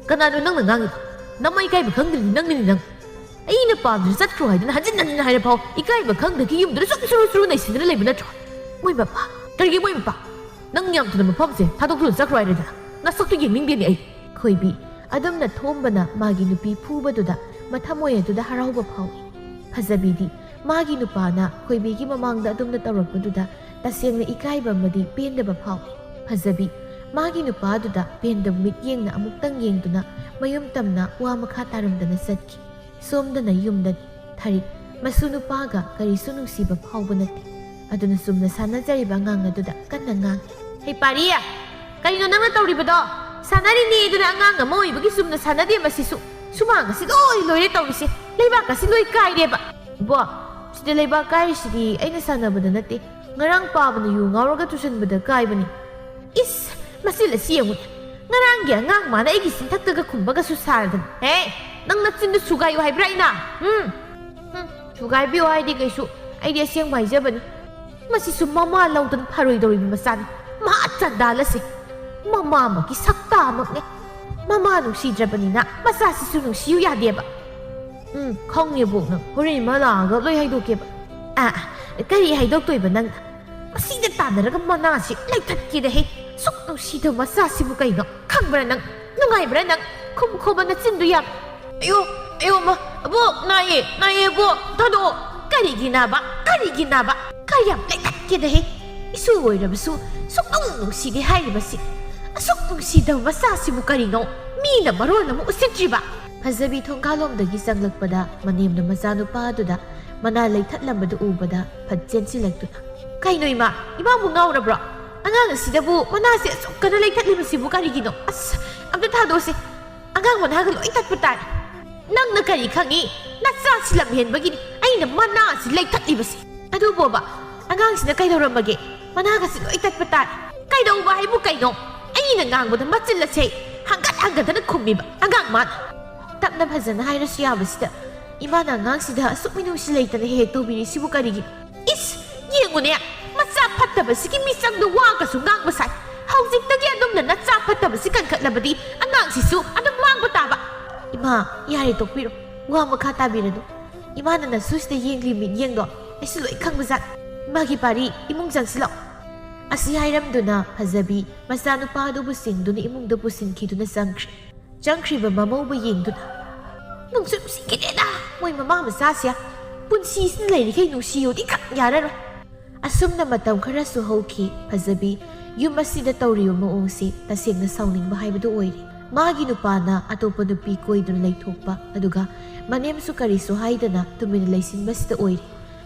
ꯀꯅꯥꯅꯣ ꯅꯪꯅ ꯉꯥꯡꯉꯤꯗꯣ? ꯅꯃꯥꯏ ꯏꯀꯥꯏꯕ ꯈꯪꯗ꯭ꯔꯗꯤ ꯅꯪꯅꯤꯅꯦ ꯅꯪ꯫ ꯑꯩꯅ ꯄꯥꯝꯗ꯭ꯔꯁꯨ ꯆꯠꯈ꯭ꯔꯣ ꯍꯥꯏꯗꯅ ꯍꯟꯖꯤꯟ ꯍꯟꯖꯤꯟ ꯍꯥꯏꯔꯐꯥꯎ ꯏꯀꯥꯏꯕ ꯈꯪꯗ꯭ꯔꯗꯤ ꯌꯨꯝꯗꯨꯗ ꯁꯨꯝ ꯁꯨꯔꯨ ꯁꯨꯔꯨ ꯅꯩꯁꯤꯟꯗꯨꯅ ꯂꯩꯕ ꯅꯠꯇ꯭ꯔꯣ? ꯃꯣꯏ ꯃꯄꯥ꯫ ꯀꯔꯤꯒꯤ ꯃꯣꯏ ꯃꯄꯥ? ꯅꯪ ꯌꯥꯝ ꯊꯨꯅ ꯃꯐꯝꯁꯦ ꯊꯥꯗꯣꯛꯇꯨꯅ ꯆꯠꯈ꯭ꯔꯣ ꯍꯥꯏꯔꯦꯗꯅ꯫ ꯅꯁꯛꯇꯨ ꯌꯦꯡꯅꯤꯡꯗꯦꯅꯦ ꯑꯩ꯫ ꯈꯣꯏꯕꯤ ꯑꯗꯨꯝꯅ ꯊꯣꯝꯕꯅ ꯃꯥꯒꯤ ꯅꯨꯄꯤ ꯐꯨꯕꯗꯨꯗ ꯃꯊꯃꯣꯏ ꯑꯗꯨꯗ ꯍꯔꯥꯎꯕ ꯐꯥꯎꯏ꯫ ꯐꯖꯕꯤꯗꯤ ꯃꯥꯒꯤ ꯅꯨꯄꯥꯅ ꯈꯣꯏꯕꯤꯒꯤ ꯃꯃꯥꯡꯗ ꯑꯗꯨꯝꯅ ꯇꯧꯔꯛꯄꯗꯨꯗ ꯇꯁꯦꯡꯅ ꯏꯀꯥꯏꯕ ꯑꯃꯗꯤ ꯄꯦꯟꯗꯕ ꯐꯥꯎꯏ꯫ ꯐꯖꯕꯤ ꯃꯥꯒꯤ ꯅꯨꯄꯥꯗꯨꯗ ꯄꯦꯟꯗꯕ ꯃꯤꯠꯌꯦꯡꯅ ꯑꯃꯨꯛꯇꯪ ꯌꯦꯡꯗꯨꯅ ꯃꯌꯨꯝ ꯇꯝꯅ ꯋꯥ ꯃꯈꯥ ꯇꯥꯔꯝꯗꯅ ꯆꯠꯈꯤ꯫ ꯁꯣꯝꯗꯅ ꯌꯨꯝꯗꯅꯤ꯫ ꯊꯔꯤꯛ ꯃꯁꯨ ꯅꯨꯄꯥꯒ ꯀꯔꯤꯁꯨ ꯅꯨꯡꯁꯤꯕ ꯐꯥꯎꯕ ꯅꯠꯇꯦ꯫ ꯑꯗꯨꯅ ꯆꯨꯝꯅ ꯁꯥꯟꯅꯖꯔꯤꯕ ꯑꯉꯥꯡ ꯑꯗꯨꯗ ꯀꯟꯅ ꯉꯥꯡꯉꯤ꯫ "ꯍꯩ ꯄꯥꯔꯤ! ꯀꯔꯤꯅꯣ ꯅꯪꯅ ꯇꯧꯔꯤꯕꯗꯣ? ꯁꯥꯟꯅꯔꯤꯅꯤ ꯑꯗꯨꯅ ꯑꯉꯥꯡ ꯑꯃ ꯑꯣꯏꯕꯒꯤ ꯆꯨꯝꯅ ꯁꯥꯟꯅꯗꯦ ꯃꯁꯤꯁꯨ꯫ ꯁꯨꯃꯥꯡ ꯑꯁꯤ ꯂꯣꯏ ꯂꯣꯏꯔꯦ ꯇꯧꯔꯤꯁꯦ꯫ ꯂꯩꯕꯥꯛ ꯑꯁꯤ ꯂꯣꯏ ꯀꯥꯏꯔꯦꯕ꯫" "ꯏꯕꯣ, ꯁꯤꯗ ꯂꯩꯕꯥꯛ ꯀꯥꯏꯔꯤꯁꯤꯗꯤ ꯑꯩꯅ ꯁꯥꯟꯅꯕꯗ ꯅꯠꯇꯦ꯫ ꯉꯔꯥꯡ ꯄꯥꯕꯅ ꯌꯨ ꯉꯥꯎꯔꯒ ꯇꯨꯁꯟꯕꯗ ꯀꯥꯏꯕꯅꯤ꯫" "ꯏꯁ, ꯃꯆꯤꯜ ꯑꯁꯤ ꯌꯦꯡꯉꯨꯅꯦ꯫ ꯉꯔꯥꯡꯒꯤ ꯑꯉꯥꯡ ꯃꯥꯅ ꯑꯩꯒꯤ ꯆꯤꯟꯊꯛꯇꯒ ꯈꯨꯝꯕꯒꯁꯨ ꯁꯥꯔꯗꯅ꯫ ꯍꯦ, ꯅꯪ ꯅꯆꯤꯟꯗꯨ ꯁꯨꯒꯥꯏꯌꯨ ꯍꯥꯏꯕ꯭ꯔꯥ ꯑꯩꯅ? ꯎꯝ, ꯎꯝ, ꯁꯨꯒꯥꯏꯕꯤꯌꯨ ꯍꯥꯏꯗꯤ ꯀꯩꯁꯨ, ꯑꯩꯗꯤ ꯑꯁꯦꯡꯕ ꯍꯥꯏꯖꯕꯅꯤ꯫ ꯃꯁꯤꯁꯨ ꯃꯃꯥ ꯂꯧꯗꯅ ꯐꯔꯣꯏꯗꯧꯔꯤꯕ ꯃꯆꯥꯅꯤ꯫ ꯃꯍꯥ ꯆꯟꯗꯥꯜ ꯑꯁꯦ꯫ ꯃꯃꯥꯃꯛꯀꯤ ꯁꯛꯇꯥꯃꯛꯅꯦ꯫ ꯃꯃꯥ ꯅꯨꯡꯁꯤꯗ꯭ꯔꯕꯅꯤꯅ ꯃꯆꯥꯁꯤꯁꯨ ꯅꯨꯡꯁꯤꯌꯨ ꯌꯥꯗꯦꯕ꯫" "ꯎꯝ, ꯈꯪꯉꯦꯕꯣꯛ, ꯅꯪ ꯍꯣꯔꯦꯟ ꯏꯃꯥ ꯂꯥꯛꯑꯒ ꯂꯣꯏ ꯍꯥꯏꯗꯣꯛꯀꯦꯕ꯫" "ꯑꯥ, ꯑꯥ, ꯀꯔꯤ ꯍꯥꯏꯗꯣꯛꯇꯣꯏꯕ ꯅꯪꯅ? ꯃꯁꯤꯒ ꯇꯥꯟꯅꯔꯒ ꯃꯅꯥꯁꯤ ꯂꯩꯊꯠꯀꯦꯗ ꯍꯦ꯫ ꯁꯨꯛ ꯅꯨꯡꯁꯤꯗꯕ ꯃꯆꯥꯁꯤꯕꯨ ꯀꯩꯅꯣ? ꯈꯪꯕ꯭ꯔꯥ ꯅꯪ? ꯅꯨꯡꯉꯥꯏꯕ꯭ꯔꯥ ꯅꯪ? ꯈꯨꯝ ꯈꯨꯝꯕ ꯅꯆꯤꯟꯗꯨ ꯌꯥꯝ꯫ ꯑꯌꯣ, ꯑꯌꯣ, ꯃꯥ, ꯑꯕꯣꯛ, ꯅꯥꯏ꯫ ꯑꯦ, ꯅꯥꯏꯌꯦꯕꯣ, ꯊꯥꯗꯣꯛꯑꯣ꯫ ꯀꯔꯤꯒꯤ ꯅꯥꯕ? ꯀꯔꯤꯒꯤ ꯅꯥꯕ? ꯀꯔꯤ ꯌꯥꯝ ꯂꯩꯈꯠꯀꯦꯗꯍꯦ? ꯏꯁꯨ ꯑꯣꯏꯔꯕꯁꯨ ꯁꯨꯛꯅꯨꯡ ꯅꯨꯡꯁꯤꯗꯦ ꯍꯥꯏꯔꯤꯕꯁꯤ꯫ ꯑꯁꯨꯛ ꯅꯨꯡꯁꯤꯗꯕ ꯃꯆꯥꯁꯤꯕꯨ ꯀꯔꯤꯅꯣ? ꯃꯤꯅ ꯃꯔꯣꯜ ꯑꯃ ꯎꯁꯤꯠꯇ꯭ꯔꯤꯕ꯫ ꯐꯖꯕꯤ ꯊꯣꯡꯒꯥꯜꯂꯣꯝꯗꯒꯤ ꯆꯪꯂꯛꯄꯗ ꯃꯅꯦꯝꯅ ꯃꯆꯥꯅꯨꯄꯥ ꯑꯗꯨꯗ ꯃꯅꯥ ꯂꯩꯊꯠꯂꯝꯕꯗꯨ ꯎꯕꯗ ꯐꯠ ꯆꯦꯟꯁꯤꯜꯂꯛꯇꯨꯅ, "ꯀꯩꯅꯣ ꯏꯃꯥ? ꯏꯃꯥꯕꯨ ꯉꯥꯎꯔꯕ꯭ꯔꯣ? ꯑꯉꯥꯡ ꯑꯁꯤꯗꯕꯨ ꯃꯅꯥꯁꯦ ꯑꯁꯨꯛ ꯀꯟꯅ ꯂꯩꯊꯠꯂꯤꯕꯁꯤꯕꯨ ꯀꯔꯤꯒꯤꯅꯣ? ꯑꯁ, ꯑꯝꯇ ꯊꯥꯗꯣꯛꯑꯁꯦ꯫ ꯑꯉꯥꯡ ꯃꯅꯥꯒ ꯂꯣꯏ ꯇꯠꯄ ꯇꯥꯔꯦ꯫ ꯅꯪꯅ ꯀꯔꯤ ꯈꯪꯉꯤ? ꯅꯆꯥꯁꯤ ꯂꯝ ꯍꯦꯟꯕꯒꯤꯅꯤ ꯑꯩꯅ ꯃꯅꯥꯁꯤ ꯂꯩꯊꯠꯂꯤꯕꯁꯤ꯫ ꯑꯗꯨꯕꯣꯕ, ꯑꯉꯥꯡꯁꯤꯅ ꯀꯩꯗꯧꯔꯝꯃꯒꯦ? ꯃꯅꯥꯒꯁꯤ ꯂꯣꯏ ꯇꯠꯄ ꯇꯥꯔꯦ꯫ ꯀꯩꯗꯧꯕ ꯍꯥꯏꯕꯨ ꯀꯩꯅꯣ? ꯑꯩꯅ ꯉꯥꯡꯕꯗ ꯃꯆꯤꯜ ꯑꯁꯦ ꯍꯟꯒꯠ ꯍꯟꯒꯠꯇꯅ ꯈꯨꯝꯃꯤꯕ ꯑꯉꯥꯡ ꯃꯥꯅ꯫ ꯇꯞꯅ ꯐꯖꯅ ꯍꯥꯏꯔꯁꯨ ꯌꯥꯕꯁꯤꯗ ꯏꯃꯥꯅ ꯑꯉꯥꯡꯁꯤꯗ ꯑꯁꯨꯛ ꯃꯤꯅꯨꯡꯁꯤ ꯂꯩꯇꯅ ꯍꯦꯛ ꯍꯦꯛ ꯇꯧꯕꯤꯔꯤꯁꯤꯕꯨ ꯀꯔꯤꯒꯤꯅꯣ? ꯏꯁ, ꯌꯦꯡꯉꯨꯅꯦ, ꯃꯆꯥ ꯐꯠꯇꯕꯁꯤꯒꯤ ꯃꯤꯆꯪꯗ ꯋꯥꯒꯁꯨ ꯉꯥꯡꯕ ꯁꯥꯏ꯫ ꯍꯧꯖꯤꯛꯇꯒꯤ ꯑꯗꯨꯝꯅ ꯅꯆꯥ ꯐꯠꯇꯕꯁꯤ ꯀꯟꯈꯠꯂꯕꯗꯤ ꯑꯉꯥꯡꯁꯤꯁꯨ ꯑꯗꯨꯝ ꯃꯥꯡꯕ ꯇꯥꯕ꯫ ꯏꯃꯥ, ꯌꯥꯔꯦ, ꯇꯣꯛꯄꯤꯔꯣ꯫ ꯋꯥ ꯃꯈꯥ ꯇꯥꯕꯤꯔꯅꯨ꯫ ꯏꯃꯥꯅ ꯅꯁꯨꯁꯤꯗ ꯌꯦꯡꯂꯤ ꯃꯤꯠꯌꯦꯡꯗꯣ ꯑꯩꯁꯨ ꯂꯣꯏ ꯈꯪꯕꯖꯥꯠ꯫ ꯏꯃꯥꯒꯤ ꯄꯥꯔꯤ, ꯏꯃꯨꯡ ꯆꯪꯁꯤꯜꯂꯣ꯫ ꯑꯁꯤ ꯍꯥꯏꯔꯝꯗꯨꯅ ꯐꯖꯕꯤ ꯃꯆꯥꯅꯨꯄꯥ ꯑꯗꯨꯕꯨ ꯆꯤꯡꯗꯨꯅ ꯏꯃꯨꯡꯗ ꯄꯨꯁꯤꯟꯈꯤꯗꯨꯅ ꯆꯪꯈ꯭ꯔꯦ꯫ ꯆꯪꯈ꯭ꯔꯤꯕ ꯃꯃꯧꯕꯨ ꯌꯦꯡꯗꯨꯅ, "ꯅꯨꯡꯁꯨ ꯅꯨꯡꯁꯤꯈꯤꯗꯦꯗ ꯃꯣꯏ ꯃꯃꯥ ꯃꯆꯥꯁꯦ꯫ ꯄꯨꯟꯁꯤꯁꯤꯅ ꯂꯩꯔꯤꯈꯩ ꯅꯨꯡꯁꯤꯌꯣꯗꯤ ꯈꯛ ꯌꯥꯔꯔꯣꯏ꯫" ꯑꯁꯨꯝꯅ ꯃꯇꯝ ꯈꯔꯁꯨ ꯍꯧꯈꯤ꯫ ꯐꯖꯕꯤ ꯌꯨꯝ ꯑꯁꯤꯗ ꯇꯧꯔꯤꯕ ꯃꯑꯣꯡꯁꯤ ꯇꯁꯦꯡꯅ ꯁꯥꯎꯅꯤꯡꯕ ꯍꯥꯏꯕꯗꯨ ꯑꯣꯏꯔꯦ꯫ ꯃꯥꯒꯤ ꯅꯨꯄꯥꯅ ꯑꯇꯣꯞꯄ ꯅꯨꯄꯤ ꯀꯣꯏꯗꯨꯅ ꯂꯩꯊꯣꯛꯄ, ꯑꯗꯨꯒ ꯃꯅꯦꯝꯁꯨ ꯀꯔꯤꯁꯨ ꯍꯥꯏꯗꯅ ꯇꯨꯃꯤꯟꯅ ꯂꯩꯁꯤꯟꯕꯁꯤꯗ ꯑꯣꯏꯔꯦ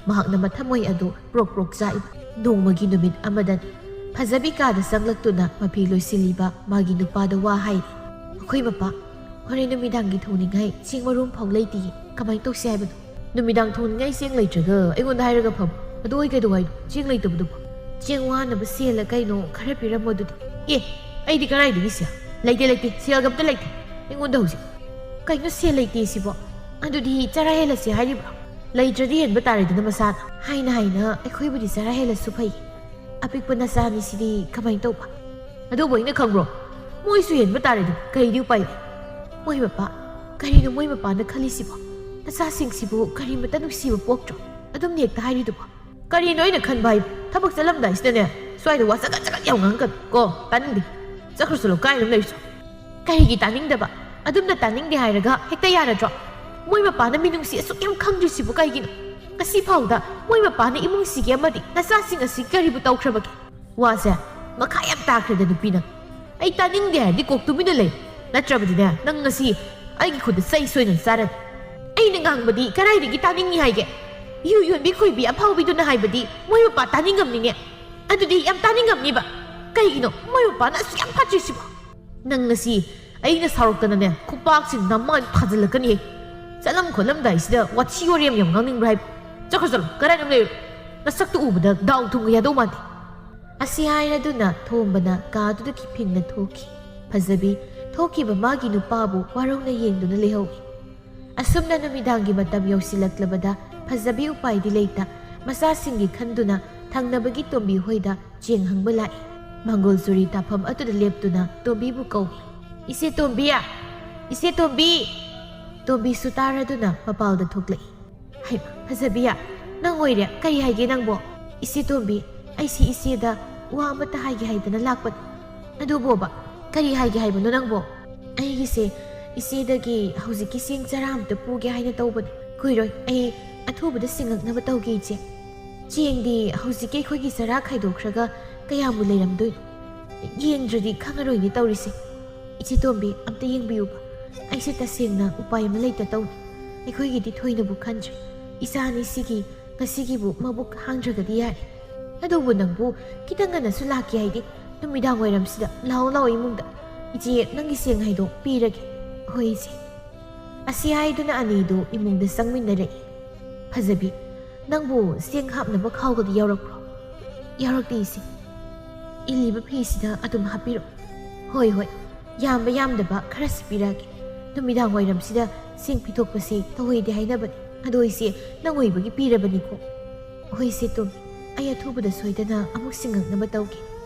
ꯃꯍꯥꯛꯅ ꯃꯊꯃꯣꯏ ꯑꯗꯨ ꯄ꯭ꯔꯣꯛ ꯄ꯭ꯔꯣꯛ ꯆꯥꯛꯏ꯫ ꯅꯣꯡꯃꯒꯤ ꯅꯨꯃꯤꯠ ꯑꯃꯗꯅꯤ꯫ ꯐꯖꯕꯤ ꯀꯥꯗ ꯆꯪꯂꯛꯇꯨꯅ ꯃꯐꯤ ꯂꯣꯏꯁꯤꯜꯂꯤꯕ ꯃꯥꯒꯤ ꯅꯨꯄꯥꯗ ꯋꯥ ꯍꯥꯏꯔꯤ꯫ "ꯑꯩꯈꯣꯏ ꯃꯄꯥ, ꯍꯣꯔꯦꯟ ꯅꯨꯃꯤꯗꯥꯡꯒꯤ ꯊꯣꯡꯅꯤꯡꯉꯥꯏ ꯆꯦꯡ ꯃꯔꯨ ꯑꯃꯐꯥꯎ ꯂꯩꯇꯤꯌꯦ꯫ ꯀꯃꯥꯏꯅ ꯇꯧꯁꯤ ꯍꯥꯏꯕꯅꯣ?" "ꯅꯨꯃꯤꯗꯥꯡ ꯊꯣꯡꯅꯤꯡꯉꯥꯏ ꯆꯦꯡ ꯂꯩꯇ꯭ꯔꯒ ꯑꯩꯉꯣꯟꯗ ꯍꯥꯏꯔꯒ ꯐꯕ꯫ ꯑꯗꯨ ꯑꯩ ꯀꯩꯗꯧ ꯍꯥꯏꯅꯣ? ꯆꯦꯡ ꯂꯩꯇꯕꯗꯨꯕꯨ?" "ꯆꯦꯡ ꯋꯥꯅꯕ ꯁꯦꯜꯂ ꯀꯩꯅꯣ ꯈꯔ ꯄꯤꯔꯝꯃꯣ ꯑꯗꯨꯗꯤ?" "ꯑꯦ, ꯑꯩꯗꯤ ꯀꯗꯥꯏꯗꯒꯤ ꯁꯦꯜ? ꯂꯩꯇꯦ, ꯂꯩꯇꯦ, ꯁꯦꯜꯒ ꯑꯝꯇ ꯂꯩꯇꯦ ꯑꯩꯉꯣꯟꯗ ꯍꯧꯖꯤꯛ꯫ ꯀꯩꯅꯣ ꯁꯦꯜ ꯂꯩꯇꯦ ꯁꯤꯕꯣ? ꯑꯗꯨꯗꯤ ꯆꯔꯥ ꯍꯦꯜꯂꯁꯤ ꯍꯥꯏꯔꯤꯕ꯭ꯔꯣ? ꯂꯩꯇ꯭ꯔꯗꯤ ꯍꯦꯟꯕ ꯇꯥꯔꯦꯗꯅ ꯃꯁꯥꯅ꯫ ꯍꯥꯏꯅ ꯍꯥꯏꯅ ꯑꯩꯈꯣꯏꯕꯨꯗꯤ ꯆꯔꯥ ꯍꯦꯜꯂꯁꯨ ꯐꯩ꯫ ꯑꯄꯤꯛꯄ ꯅꯆꯥꯅꯤ ꯁꯤꯗꯤ ꯀꯃꯥꯏꯅ ꯇꯧꯕ?" "ꯑꯗꯨꯕꯨ ꯑꯩꯅ ꯈꯪꯕ꯭ꯔꯣ? ꯃꯣꯏꯁꯨ ꯍꯦꯟꯕ ꯇꯥꯔꯦꯗꯅ, ꯀꯔꯤꯗꯤ ꯎꯄꯥꯏ ꯂꯩ?" "ꯃꯣꯏ ꯃꯄꯥ, ꯀꯔꯤꯅꯣ ꯃꯣꯏ ꯃꯄꯥꯅ ꯈꯜꯂꯤꯁꯤꯕꯣ? ꯅꯆꯥꯁꯤꯡꯁꯤꯕꯨ ꯀꯔꯤꯃꯇ ꯅꯨꯡꯁꯤꯕ ꯄꯣꯛꯇ꯭ꯔꯣ? ꯑꯗꯨꯝ ꯍꯦꯛꯇ ꯍꯥꯏꯔꯤꯗꯨꯕꯣ?" "ꯀꯔꯤꯅꯣ ꯑꯩꯅ ꯈꯟꯕ ꯍꯥꯏꯕꯨ? ꯊꯕꯛ ꯆꯠꯂꯝꯗꯥꯏꯁꯤꯗꯅꯦ, ꯁ꯭ꯋꯥꯏꯗ ꯋꯥ ꯆꯒꯠ ꯆꯒꯠ ꯌꯥꯝ ꯉꯥꯡꯉꯛꯀꯅꯨ ꯀꯣ, ꯇꯥꯅꯤꯡꯗꯦ꯫ ꯆꯠꯈ꯭ꯔꯁꯨ ꯂꯧꯀꯥꯏ ꯑꯗꯨꯝ ꯂꯩꯔꯨꯁꯣ꯫" "ꯀꯔꯤꯒꯤ ꯇꯥꯅꯤꯡꯗꯕ? ꯑꯗꯨꯝꯅ ꯇꯥꯅꯤꯡꯗꯦ ꯍꯥꯏꯔꯒ ꯍꯦꯛꯇ ꯌꯥꯔꯗ꯭ꯔꯣ? ꯃꯣꯏ ꯃꯄꯥꯅ ꯃꯤꯅꯨꯡꯁꯤ ꯑꯁꯨꯛ ꯌꯥꯝ ꯈꯪꯗ꯭ꯔꯤꯁꯤꯕꯨ ꯀꯩꯒꯤꯅꯣ? ꯉꯁꯤ ꯐꯥꯎꯗ ꯃꯣꯏ ꯃꯄꯥꯅ ꯏꯃꯨꯡꯁꯤꯒꯤ ꯑꯃꯗꯤ ꯅꯆꯥꯁꯤꯡ ꯑꯁꯤ ꯀꯔꯤꯕꯨ ꯇꯧꯈ꯭ꯔꯕꯒꯦ? ꯋꯥꯁꯦ ꯃꯈꯥ ꯌꯥꯝ ꯇꯥꯈ꯭ꯔꯦꯗ ꯅꯨꯄꯤ ꯅꯪ꯫ ꯑꯩ ꯇꯥꯅꯤꯡꯗꯦ ꯍꯥꯏꯔꯗꯤ ꯀꯣꯛ ꯇꯨꯃꯤꯟꯅ ꯂꯩ꯫ ꯅꯠꯇ꯭ꯔꯕꯗꯤꯅꯦ, ꯅꯪ ꯉꯁꯤ ꯑꯩꯒꯤ ꯈꯨꯠꯇ ꯆꯩ ꯁꯣꯏꯗꯅ ꯆꯥꯔꯅꯤ꯫ ꯑꯩꯅ ꯉꯥꯡꯕꯗꯤ ꯀꯗꯥꯏꯗꯒꯤ ꯇꯥꯅꯤꯡꯉꯤ ꯍꯥꯏꯒꯦ? ꯌꯨ ꯌꯣꯟꯕꯤ ꯈꯣꯏꯕꯤ ꯑꯐꯥꯎꯕꯤꯗꯨꯅ ꯍꯥꯏꯕꯗꯤ ꯃꯣꯏ ꯃꯄꯥ ꯇꯥꯅꯤꯡꯉꯝꯅꯤꯅꯦ꯫ ꯑꯗꯨꯗꯤ ꯌꯥꯝ ꯇꯥꯅꯤꯡꯉꯝꯅꯤꯕ꯫ ꯀꯩꯒꯤꯅꯣ ꯃꯣꯏ ꯃꯄꯥꯅ ꯑꯁꯨꯛ ꯌꯥꯝ ꯐꯠꯇ꯭ꯔꯤꯁꯤꯕꯣ? ꯅꯪ ꯉꯁꯤ ꯑꯩꯅ ꯁꯥꯎꯔꯛꯇꯅꯅꯦ, ꯈꯨꯄꯥꯛꯁꯤ ꯅꯃꯥꯏ ꯊꯥꯖꯤꯜꯂꯛꯀꯅꯤꯍꯦ꯫ ꯆꯠꯂꯝ ꯈꯣꯠꯂꯝꯗꯥꯏꯁꯤꯗ ꯋꯥꯊꯤ ꯋꯥꯔꯦꯝ ꯌꯥꯝ ꯉꯥꯡꯅꯤꯡꯕ꯭ꯔꯥ ꯍꯥꯏꯕ? ꯆꯠꯈ꯭ꯔꯣ, ꯆꯠꯂꯣ, ꯀꯗꯥꯏꯗ ꯂꯩꯔꯨ? ꯅꯁꯛꯇꯨ ꯎꯕꯗ ꯗꯥꯎ ꯊꯨꯝꯒ ꯌꯥꯗꯧ ꯃꯥꯟꯗꯦ꯫ ꯑꯁꯤ ꯍꯥꯏꯔꯗꯨꯅ ꯊꯣꯝꯕꯅ ꯀꯥꯗꯨꯗꯒꯤ ꯐꯤꯡꯅ ꯊꯣꯛꯈꯤ꯫ ꯐꯖꯕꯤ ꯊꯣꯛꯈꯤꯕ ꯃꯥꯒꯤ ꯅꯨꯄꯥꯕꯨ ꯋꯥꯔꯧꯅ ꯌꯦꯡꯗꯨꯅ ꯂꯩꯍꯧꯏ꯫ ꯑꯁꯨꯝꯅ ꯅꯨꯃꯤꯗꯥꯡꯒꯤ ꯃꯇꯝ ꯌꯧꯁꯤꯜꯂꯛꯂꯕꯗ ꯐꯖꯕꯤ ꯎꯄꯥꯏꯗꯤ ꯂꯩꯇ ꯃꯆꯥꯁꯤꯡꯒꯤ ꯈꯟꯗꯨꯅ ꯊꯪꯅꯕꯒꯤ ꯇꯣꯝꯕꯤ ꯍꯣꯏꯗ ꯆꯦꯡ ꯍꯪꯕ ꯂꯥꯛꯏ꯫ ꯃꯪꯒꯣꯜ ꯆꯨꯔꯤ ꯇꯥꯐꯝ ꯑꯗꯨꯗ ꯂꯦꯞꯇꯨꯅ ꯇꯣꯝꯕꯤꯕꯨ ꯀꯧꯏ꯫ "ꯏꯆꯦ ꯇꯣꯝꯕꯤ! ꯏꯆꯦ ꯇꯣꯝꯕꯤ!" ꯇꯣꯝꯕꯤꯁꯨ ꯇꯥꯔꯗꯨꯅ ꯃꯄꯥꯜꯗ ꯊꯣꯛꯂꯛꯏ꯫ "ꯍꯩꯃꯥ, ꯐꯖꯕꯤ, ꯅꯪ ꯑꯣꯏꯔꯦ? ꯀꯔꯤ ꯍꯥꯏꯒꯦ ꯅꯪꯕꯣ?" "ꯏꯆꯦ ꯇꯣꯝꯕꯤ, ꯑꯩꯁꯤ ꯏꯆꯦꯗ ꯋꯥ ꯑꯃꯠꯇ ꯍꯥꯏꯒꯦ ꯍꯥꯏꯗꯅ ꯂꯥꯛꯄꯅꯤ꯫ ꯑꯗꯨꯕꯣꯕ, ꯀꯔꯤ ꯍꯥꯏꯒꯦ ꯍꯥꯏꯕꯅꯣ ꯅꯪꯕꯣ?" "ꯑꯩꯒꯤꯁꯦ ꯏꯆꯦꯗꯒꯤ ꯍꯧꯖꯤꯛꯀꯤ ꯆꯦꯡ ꯆꯔꯥ ꯑꯃꯇ ꯄꯨꯒꯦ ꯍꯥꯏꯅ ꯇꯧꯕꯅꯤ꯫ ꯀꯨꯏꯔꯣꯏ, ꯑꯩ ꯑꯊꯨꯕꯗ ꯁꯤꯡꯉꯛꯅꯕ ꯇꯧꯒꯦ, ꯏꯆꯦ꯫ ꯆꯦꯡꯗꯤ ꯍꯧꯖꯤꯛꯀꯤ ꯑꯩꯈꯣꯏꯒꯤ ꯆꯔꯥ ꯈꯥꯏꯗꯣꯛꯈ꯭ꯔꯒ ꯀꯌꯥꯝꯕꯨ ꯂꯩꯔꯝꯗꯣꯏꯅꯣ? ꯌꯦꯡꯗ꯭ꯔꯗꯤ ꯈꯪꯉꯔꯣꯏꯅꯦ ꯇꯧꯔꯤꯁꯦ꯫ ꯏꯆꯦ ꯇꯣꯝꯕꯤ, ꯑꯝꯇ ꯌꯦꯡꯕꯤꯌꯨꯕ꯫ ꯑꯩꯁꯦ ꯇꯁꯦꯡꯅ ꯎꯄꯥꯏ ꯑꯃ ꯂꯩꯇ ꯇꯧꯅꯤ꯫ ꯑꯩꯈꯣꯏꯒꯤꯗꯤ ꯊꯣꯏꯅꯕꯨ ꯈꯟꯗ꯭ꯔꯦ꯫ ꯏꯆꯥ ꯑꯅꯤꯁꯤꯒꯤ ꯉꯁꯤꯒꯤꯕꯨ ꯃꯕꯨꯛ ꯍꯥꯡꯗ꯭ꯔꯒꯗꯤ ꯌꯥꯔꯦ꯫ ꯑꯗꯨꯕꯨ ꯅꯪꯕꯨ ꯈꯤꯇꯪ ꯉꯟꯅꯁꯨ ꯂꯥꯛꯀꯦ ꯍꯥꯏꯗꯦ꯫ ꯅꯨꯃꯤꯗꯥꯡ ꯋꯥꯏꯔꯝꯁꯤꯗ ꯂꯥꯛꯑꯣ, ꯂꯥꯛꯑꯣ ꯏꯃꯨꯡꯗ꯫ ꯏꯆꯦ, ꯅꯪꯒꯤ ꯆꯦꯡ ꯍꯥꯏꯗꯣ ꯄꯤꯔꯒꯦ꯫" "ꯍꯣꯏ, ꯏꯆꯦ꯫" ꯑꯁꯤ ꯍꯥꯏꯗꯨꯅ ꯑꯅꯤꯗꯨ ꯏꯃꯨꯡꯗ ꯆꯪꯃꯤꯟꯅꯔꯛꯏ꯫ "ꯐꯖꯕꯤ, ꯅꯪꯕꯨ ꯆꯦꯡ ꯍꯥꯞꯅꯕ ꯈꯥꯎꯒꯗꯤ ꯌꯥꯎꯔꯛꯄ꯭ꯔꯣ?" "ꯌꯥꯎꯔꯛꯇꯦ, ꯏꯆꯦ꯫ ꯏꯜꯂꯤꯕ ꯐꯤꯁꯤꯗ ꯑꯗꯨꯝ ꯍꯥꯞꯄꯤꯔꯣ꯫" "ꯍꯣꯏ, ꯍꯣꯏ, ꯌꯥꯝꯕ ꯌꯥꯝꯗꯕ ꯈꯔꯁꯤ ꯄꯤꯔꯛꯑꯒꯦ꯫ ꯅꯨꯃꯤꯗꯥꯡ ꯋꯥꯏꯔꯝꯁꯤꯗ ꯆꯦꯡ ꯄꯤꯊꯣꯛꯄꯁꯦ ꯇꯧꯍꯩꯗꯦ ꯍꯥꯏꯅꯕꯅꯤ꯫ ꯑꯗꯣ ꯏꯆꯦ, ꯅꯪ ꯑꯣꯏꯕꯒꯤ ꯄꯤꯔꯕꯅꯤꯀꯣ꯫" "ꯍꯣꯏ, ꯏꯆꯦ ꯇꯣꯝꯕꯤ, ꯑꯩ ꯑꯊꯨꯕꯗ ꯁꯣꯏꯗꯅ ꯑꯃꯨꯛ ꯁꯤꯡꯉꯛꯅꯕ ꯇꯧꯒꯦ꯫"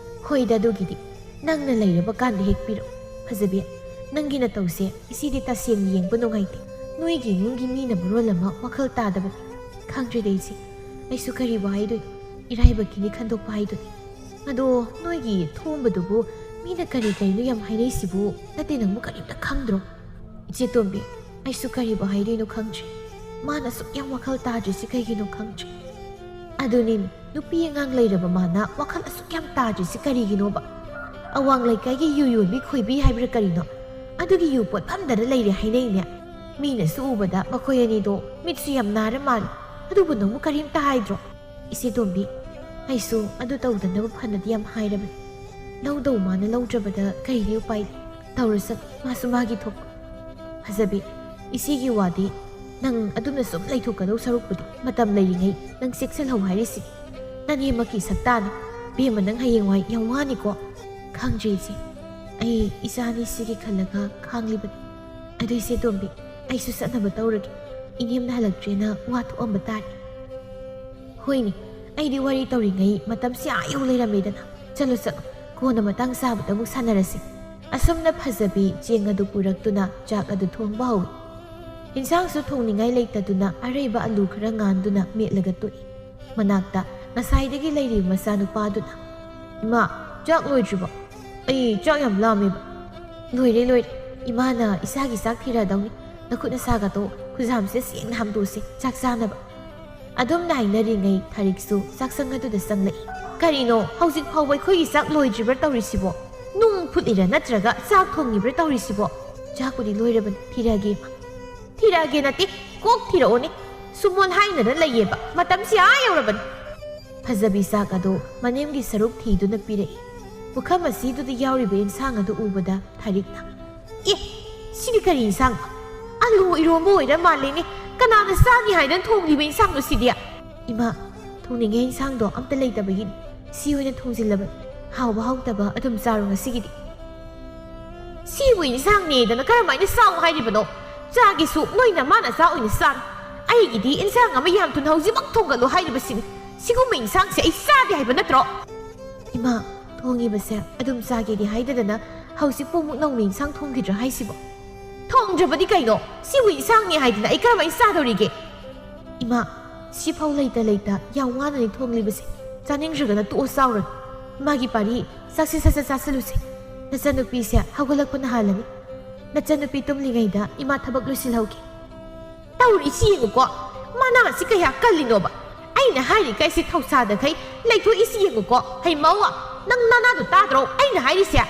"ꯍꯣꯏꯗ, ꯑꯗꯨꯒꯤꯗꯤ ꯅꯪꯅ ꯂꯩꯔꯕ ꯀꯥꯟꯗ ꯍꯦꯛ ꯄꯤꯔꯛꯎ꯫" "ꯐꯖꯕꯤ, ꯅꯪꯒꯤ ꯅꯇꯧꯁꯦ ꯏꯆꯦꯗꯤ ꯇꯁꯦꯡꯅ ꯌꯦꯡꯕ ꯅꯨꯡꯉꯥꯏꯇꯦ꯫ ꯅꯣꯏꯒꯤ ꯏꯃꯨꯡꯒꯤ ꯃꯤꯅ ꯃꯔꯣꯜ ꯑꯃ ꯋꯥꯈꯜ ꯇꯥꯗꯕꯅꯤ꯫" "ꯈꯪꯗ꯭ꯔꯦꯗ ꯏꯆꯦ, ꯑꯩꯁꯨ ꯀꯔꯤꯕꯨ ꯍꯥꯏꯗꯣꯏꯅꯣ, ꯏꯔꯥꯏꯕꯛꯀꯤꯅꯤ ꯈꯟꯗꯣꯛꯄ ꯍꯥꯏꯗꯨꯅꯤ꯫ ꯑꯗꯣ ꯅꯣꯏꯒꯤ ꯊꯣꯝꯕꯗꯨꯕꯨ ꯃꯤꯅ ꯀꯔꯤ ꯀꯔꯤꯅꯣ ꯌꯥꯝ ꯍꯥꯏꯅꯩꯁꯤꯕꯨ? ꯅꯠꯇꯦ, ꯅꯪꯕꯨ ꯀꯔꯤꯝꯇ ꯈꯪꯗ꯭ꯔꯣ?" "ꯏꯆꯦ ꯇꯣꯝꯕꯤ, ꯑꯩꯁꯨ ꯀꯔꯤꯕꯨ ꯍꯥꯏꯗꯣꯏꯅꯣ ꯈꯪꯗ꯭ꯔꯦ꯫ ꯃꯥꯅ ꯑꯁꯨꯛ ꯌꯥꯝ ꯋꯥꯈꯜ ꯇꯥꯗ꯭ꯔꯤꯁꯤ ꯀꯩꯒꯤꯅꯣ ꯈꯪꯗ꯭ꯔꯦ꯫ ꯑꯗꯨꯅꯤꯅꯦ, ꯅꯨꯄꯤ ꯑꯉꯥꯡ ꯂꯩꯔꯕ ꯃꯥꯅ ꯋꯥꯈꯜ ꯑꯁꯨꯛ ꯌꯥꯝ ꯇꯥꯗ꯭ꯔꯤꯁꯤ ꯀꯔꯤꯒꯤꯅꯣꯕ? ꯑꯋꯥꯡ ꯂꯩꯀꯥꯏꯒꯤ ꯌꯨ ꯌꯣꯟꯕꯤ ꯈꯣꯏꯕꯤ ꯍꯥꯏꯕ꯭ꯔꯥ ꯀꯔꯤꯅꯣ, ꯑꯗꯨꯒꯤ ꯌꯨ ꯄꯣꯠꯐꯝꯗꯅ ꯂꯩꯔꯦ ꯍꯥꯏꯅꯩꯅꯦ꯫ ꯃꯤꯅꯁꯨ ꯎꯕꯗ ꯃꯈꯣꯏ ꯑꯅꯤꯗꯣ ꯃꯤꯠꯁꯨ ꯌꯥꯝ ꯅꯥꯔ ꯃꯥꯜꯂꯦ꯫ ꯑꯗꯨꯕꯨ ꯅꯪꯕꯨ ꯀꯔꯤꯝꯇ ꯍꯥꯏꯗ꯭ꯔꯣ? ꯏꯆꯦ ꯇꯣꯝꯕꯤ, ꯑꯩꯁꯨ ꯑꯗꯨ ꯇꯧꯗꯅꯕ ꯐꯅꯗꯤ ꯌꯥꯝ ꯍꯥꯏꯔꯕꯅꯤ꯫ ꯂꯧꯗꯧ ꯃꯥꯅ ꯂꯧꯗ꯭ꯔꯕꯗ ꯀꯔꯤꯗꯤ ꯎꯄꯥꯏ ꯂꯩ? ꯇꯧꯔꯁꯅꯨ, ꯃꯥꯁꯨ ꯃꯥꯒꯤ ꯊꯣꯛꯄ꯫ ꯐꯖꯕꯤ, ꯏꯆꯦꯒꯤ ꯋꯥꯗꯤ ꯅꯪ ꯑꯗꯨꯝꯅ ꯁꯨꯝ ꯂꯩꯊꯣꯛꯀꯗꯧ ꯁꯔꯨꯛꯄꯨꯗꯤ ꯃꯇꯝ ꯂꯩꯔꯤꯉꯩ ꯅꯪ ꯆꯦꯛꯁꯤꯜꯍꯧ ꯍꯥꯏꯔꯤꯁꯤꯅꯤ꯫ ꯅꯅꯦꯃꯛꯀꯤ ꯁꯛꯇꯥꯅꯤ꯫ ꯕꯦꯝꯃ, ꯅꯪ ꯍꯌꯦꯡꯋꯥꯏ ꯌꯥꯝ ꯋꯥꯅꯤꯀꯣ꯫ ꯈꯪꯗ꯭ꯔꯦ ꯏꯆꯦ, ꯑꯩ ꯏꯆꯥ ꯑꯅꯤꯁꯤꯒꯤ ꯈꯜꯂꯒ ꯈꯥꯡꯂꯤꯕꯅꯤ꯫ ꯑꯗꯨ ꯏꯆꯦ ꯇꯣꯝꯕꯤ, ꯑꯩꯁꯨ ꯆꯠꯅꯕ ꯇꯧꯔꯒꯦ꯫ ꯏꯅꯦꯝꯅ ꯍꯜꯂꯛꯇ꯭ꯔꯦꯅ ꯋꯥ ꯊꯣꯛꯑꯝꯕ ꯇꯥꯔꯦ꯫ ꯍꯣꯏꯅꯦ, ꯑꯩꯗꯤ ꯋꯥꯔꯤ ꯇꯧꯔꯤꯉꯩ ꯃꯇꯝꯁꯤ ꯑꯥ ꯌꯧ ꯂꯩꯔꯝꯃꯦꯗꯅ꯫ ꯆꯠꯂꯣ ꯆꯠꯂꯣ, ꯀꯣꯟꯅ ꯃꯇꯥꯡ ꯆꯥꯕꯗ ꯑꯃꯨꯛ ꯁꯥꯟꯅꯔꯁꯤ꯫ ꯑꯁꯨꯝꯅ ꯐꯖꯕꯤ ꯆꯦꯡ ꯑꯗꯨ ꯄꯨꯔꯛꯇꯨꯅ ꯆꯥꯛ ꯑꯗꯨ ꯊꯣꯡꯕ ꯍꯧꯏ꯫ ꯏꯟꯁꯥꯡꯁꯨ ꯊꯣꯡꯅꯤꯡꯉꯥꯏ ꯂꯩꯇꯗꯨꯅ ꯑꯔꯩꯕ ꯑꯂꯨ ꯈꯔ ꯉꯥꯟꯗꯨꯅ ꯃꯦꯠꯂꯒ ꯇꯣꯛꯏ꯫ ꯃꯅꯥꯛꯇ ꯉꯁꯥꯏꯗꯒꯤ ꯂꯩꯔꯤꯕ ꯃꯆꯥꯅꯨꯄꯥꯗꯨꯅ, "ꯏꯃꯥ, ꯆꯥꯛ ꯂꯣꯏꯗ꯭ꯔꯤꯕꯣ?" "ꯑꯩ ꯆꯥꯛ ꯌꯥꯝ ꯂꯥꯝꯃꯦꯕ꯫" "ꯂꯣꯏꯔꯦ, ꯂꯣꯏꯔꯦ꯫ ꯏꯃꯥꯅ ꯏꯆꯥꯒꯤ ꯆꯥꯛ ꯊꯤꯔꯛꯑꯗꯧꯅꯤ꯫ ꯅꯈꯨꯠ ꯅꯁꯥꯒꯗꯣ ꯈꯨꯖꯥꯝꯁꯦ ꯁꯦꯡꯅ ꯍꯥꯝꯗꯣꯛꯁꯦ, ꯆꯥꯛ ꯆꯥꯅꯕ꯫" ꯑꯗꯨꯝꯅ ꯍꯥꯏꯅꯔꯤꯉꯩ ꯊꯥꯔꯤꯛꯁꯨ ꯆꯥꯛꯁꯪ ꯑꯗꯨꯗ ꯆꯪꯂꯛꯏ꯫ "ꯀꯔꯤꯅꯣ, ꯍꯧꯖꯤꯛ ꯐꯥꯎꯕ ꯑꯩꯈꯣꯏꯒꯤ ꯆꯥꯛ ꯂꯣꯏꯗ꯭ꯔꯤꯕ꯭ꯔꯥ ꯇꯧꯔꯤꯁꯤꯕꯣ? ꯅꯨꯡ ꯐꯨꯠꯂꯤꯔꯥ ꯅꯠꯇ꯭ꯔꯒ ꯆꯥꯛ ꯊꯣꯡꯉꯤꯕ꯭ꯔꯥ ꯇꯧꯔꯤꯁꯤꯕꯣ?" "ꯆꯥꯛꯄꯨꯗꯤ ꯂꯣꯏꯔꯕꯅꯤ, ꯊꯤꯔꯛꯑꯒꯦ ꯏꯃꯥ꯫" "ꯊꯤꯔꯛꯑꯒꯦ ꯅꯠꯇꯦ, ꯀꯣꯛ ꯊꯤꯔꯛꯑꯣꯅꯦ꯫ ꯁꯨꯃꯣꯟ ꯍꯥꯏꯅꯗꯅ ꯂꯩꯌꯦꯕ, ꯃꯇꯝꯁꯤ ꯑꯥ ꯌꯧꯔꯕꯅꯤ꯫" ꯐꯖꯕꯤ ꯆꯥꯛ ꯑꯗꯨ ꯃꯅꯦꯝꯒꯤ ꯁꯔꯨꯛ ꯊꯤꯗꯨꯅ ꯄꯤꯔꯛꯏ꯫ ꯄꯨꯈꯝ ꯑꯁꯤꯗꯨꯗ ꯌꯥꯎꯔꯤꯕ ꯏꯟꯁꯥꯡ ꯑꯗꯨ ꯎꯕꯗ ꯊꯥꯔꯤꯛꯅ, "ꯑꯦ, ꯁꯤꯗꯤ ꯀꯔꯤ ꯏꯟꯁꯥꯡꯅꯣ? ꯑꯂꯨ ꯏꯔꯣꯝꯕ ꯑꯣꯏꯔ ꯃꯥꯜꯂꯦꯅꯦ꯫ ꯀꯅꯥꯅ ꯆꯥꯅꯤ ꯍꯥꯏꯗꯅ ꯊꯣꯡꯂꯤꯕ ꯏꯟꯁꯥꯡꯅꯣ ꯁꯤꯗꯤ?" "ꯏꯃꯥ, ꯊꯣꯡꯅꯤꯡꯉꯦ ꯏꯟꯁꯥꯡꯗꯣ ꯑꯝꯇ ꯂꯩꯇꯕꯒꯤꯅꯤ꯫ ꯁꯤ ꯑꯣꯏꯅ ꯊꯣꯡꯖꯤꯜꯂꯕꯅꯤ꯫ ꯍꯥꯎꯕ ꯍꯥꯎꯇꯕ ꯑꯗꯨꯝ ꯆꯥꯔꯣ ꯉꯁꯤꯒꯤꯗꯤ꯫" "ꯁꯤꯕꯨ ꯏꯟꯁꯥꯡꯅꯦꯗꯅ ꯀꯔꯝꯍꯥꯏꯅ ꯆꯥꯎ ꯍꯥꯏꯔꯤꯕꯅꯣ? ꯆꯥꯒꯦꯁꯨ ꯅꯣꯏ ꯅꯃꯥ ꯅꯆꯥ ꯑꯣꯏꯅ ꯆꯥꯔꯣ꯫ ꯑꯩꯒꯤꯗꯤ ꯏꯟꯁꯥꯡ ꯑꯃ ꯌꯥꯝ ꯊꯨꯅ ꯍꯧꯖꯤꯛꯃꯛ ꯊꯣꯡꯒꯠꯂꯣ ꯍꯥꯏꯔꯤꯕꯁꯤꯅꯤ꯫ ꯁꯤꯒꯨꯝꯕ ꯏꯟꯁꯥꯡꯁꯦ ꯑꯩ ꯆꯥꯗꯦ ꯍꯥꯏꯕ ꯅꯠꯇ꯭ꯔꯣ?" "ꯏꯃꯥ, ꯊꯣꯡꯉꯤꯕꯁꯦ ꯑꯗꯨꯝ ꯆꯥꯒꯦꯗꯤ ꯍꯥꯏꯗꯗꯅ ꯍꯧꯖꯤꯛꯄꯨ ꯑꯃꯨꯛ ꯅꯧꯅ ꯏꯟꯁꯥꯡ ꯊꯣꯡꯈꯤꯗ꯭ꯔꯥ ꯍꯥꯏꯁꯤꯕꯣ?" "ꯊꯣꯡꯗ꯭ꯔꯕꯗꯤ ꯀꯩꯅꯣ? ꯁꯤꯕꯨ ꯏꯟꯁꯥꯡꯅꯦ ꯍꯥꯏꯗꯅ ꯑꯩ ꯀꯔꯝꯍꯥꯏꯅ ꯆꯥꯗꯧꯔꯤꯒꯦ?" "ꯏꯃꯥ, ꯁꯤꯐꯥꯎ ꯂꯩꯇ ꯂꯩꯇ ꯌꯥꯝ ꯋꯥꯅꯅꯤ ꯊꯣꯡꯂꯤꯕꯁꯦ꯫ ꯆꯥꯅꯤꯡꯗ꯭ꯔꯒꯅ ꯇꯣꯛꯑꯣ, ꯆꯥꯎꯔꯅꯨ꯫ ꯃꯥꯒꯤ ꯄꯥꯔꯤ, ꯆꯥꯛꯁꯦ ꯁꯠ ꯁꯠ ꯆꯥꯁꯤꯜꯂꯨꯁꯦ꯫ ꯅꯆꯟꯅꯨꯄꯤꯁꯦ ꯍꯧꯒꯠꯂꯛꯄꯅ ꯍꯥꯜꯂꯅꯤ꯫" ꯅꯆꯟꯅꯨꯄꯤ ꯇꯨꯝꯂꯤꯉꯩꯗ ꯏꯃꯥ ꯊꯕꯛ ꯂꯣꯏꯁꯤꯜꯍꯧꯒꯦ꯫ ꯇꯧꯔꯤꯁꯤ ꯌꯦꯡꯉꯨꯀꯣ, ꯃꯅꯥꯁꯤ ꯀꯌꯥ ꯀꯜꯂꯤꯅꯣꯕ꯫ ꯑꯩꯅ ꯍꯥꯏꯔꯤꯈꯩꯁꯤ ꯊꯧꯁꯥꯗꯈꯩ ꯂꯩꯊꯣꯛꯏꯁꯤ ꯌꯦꯡꯉꯨꯀꯣ꯫ ꯍꯩ ꯃꯧ, ꯅꯪ ꯅꯅꯥꯗꯣ ꯇꯥꯗ꯭ꯔꯣ ꯑꯩꯅ ꯍꯥꯏꯔꯤꯁꯦ?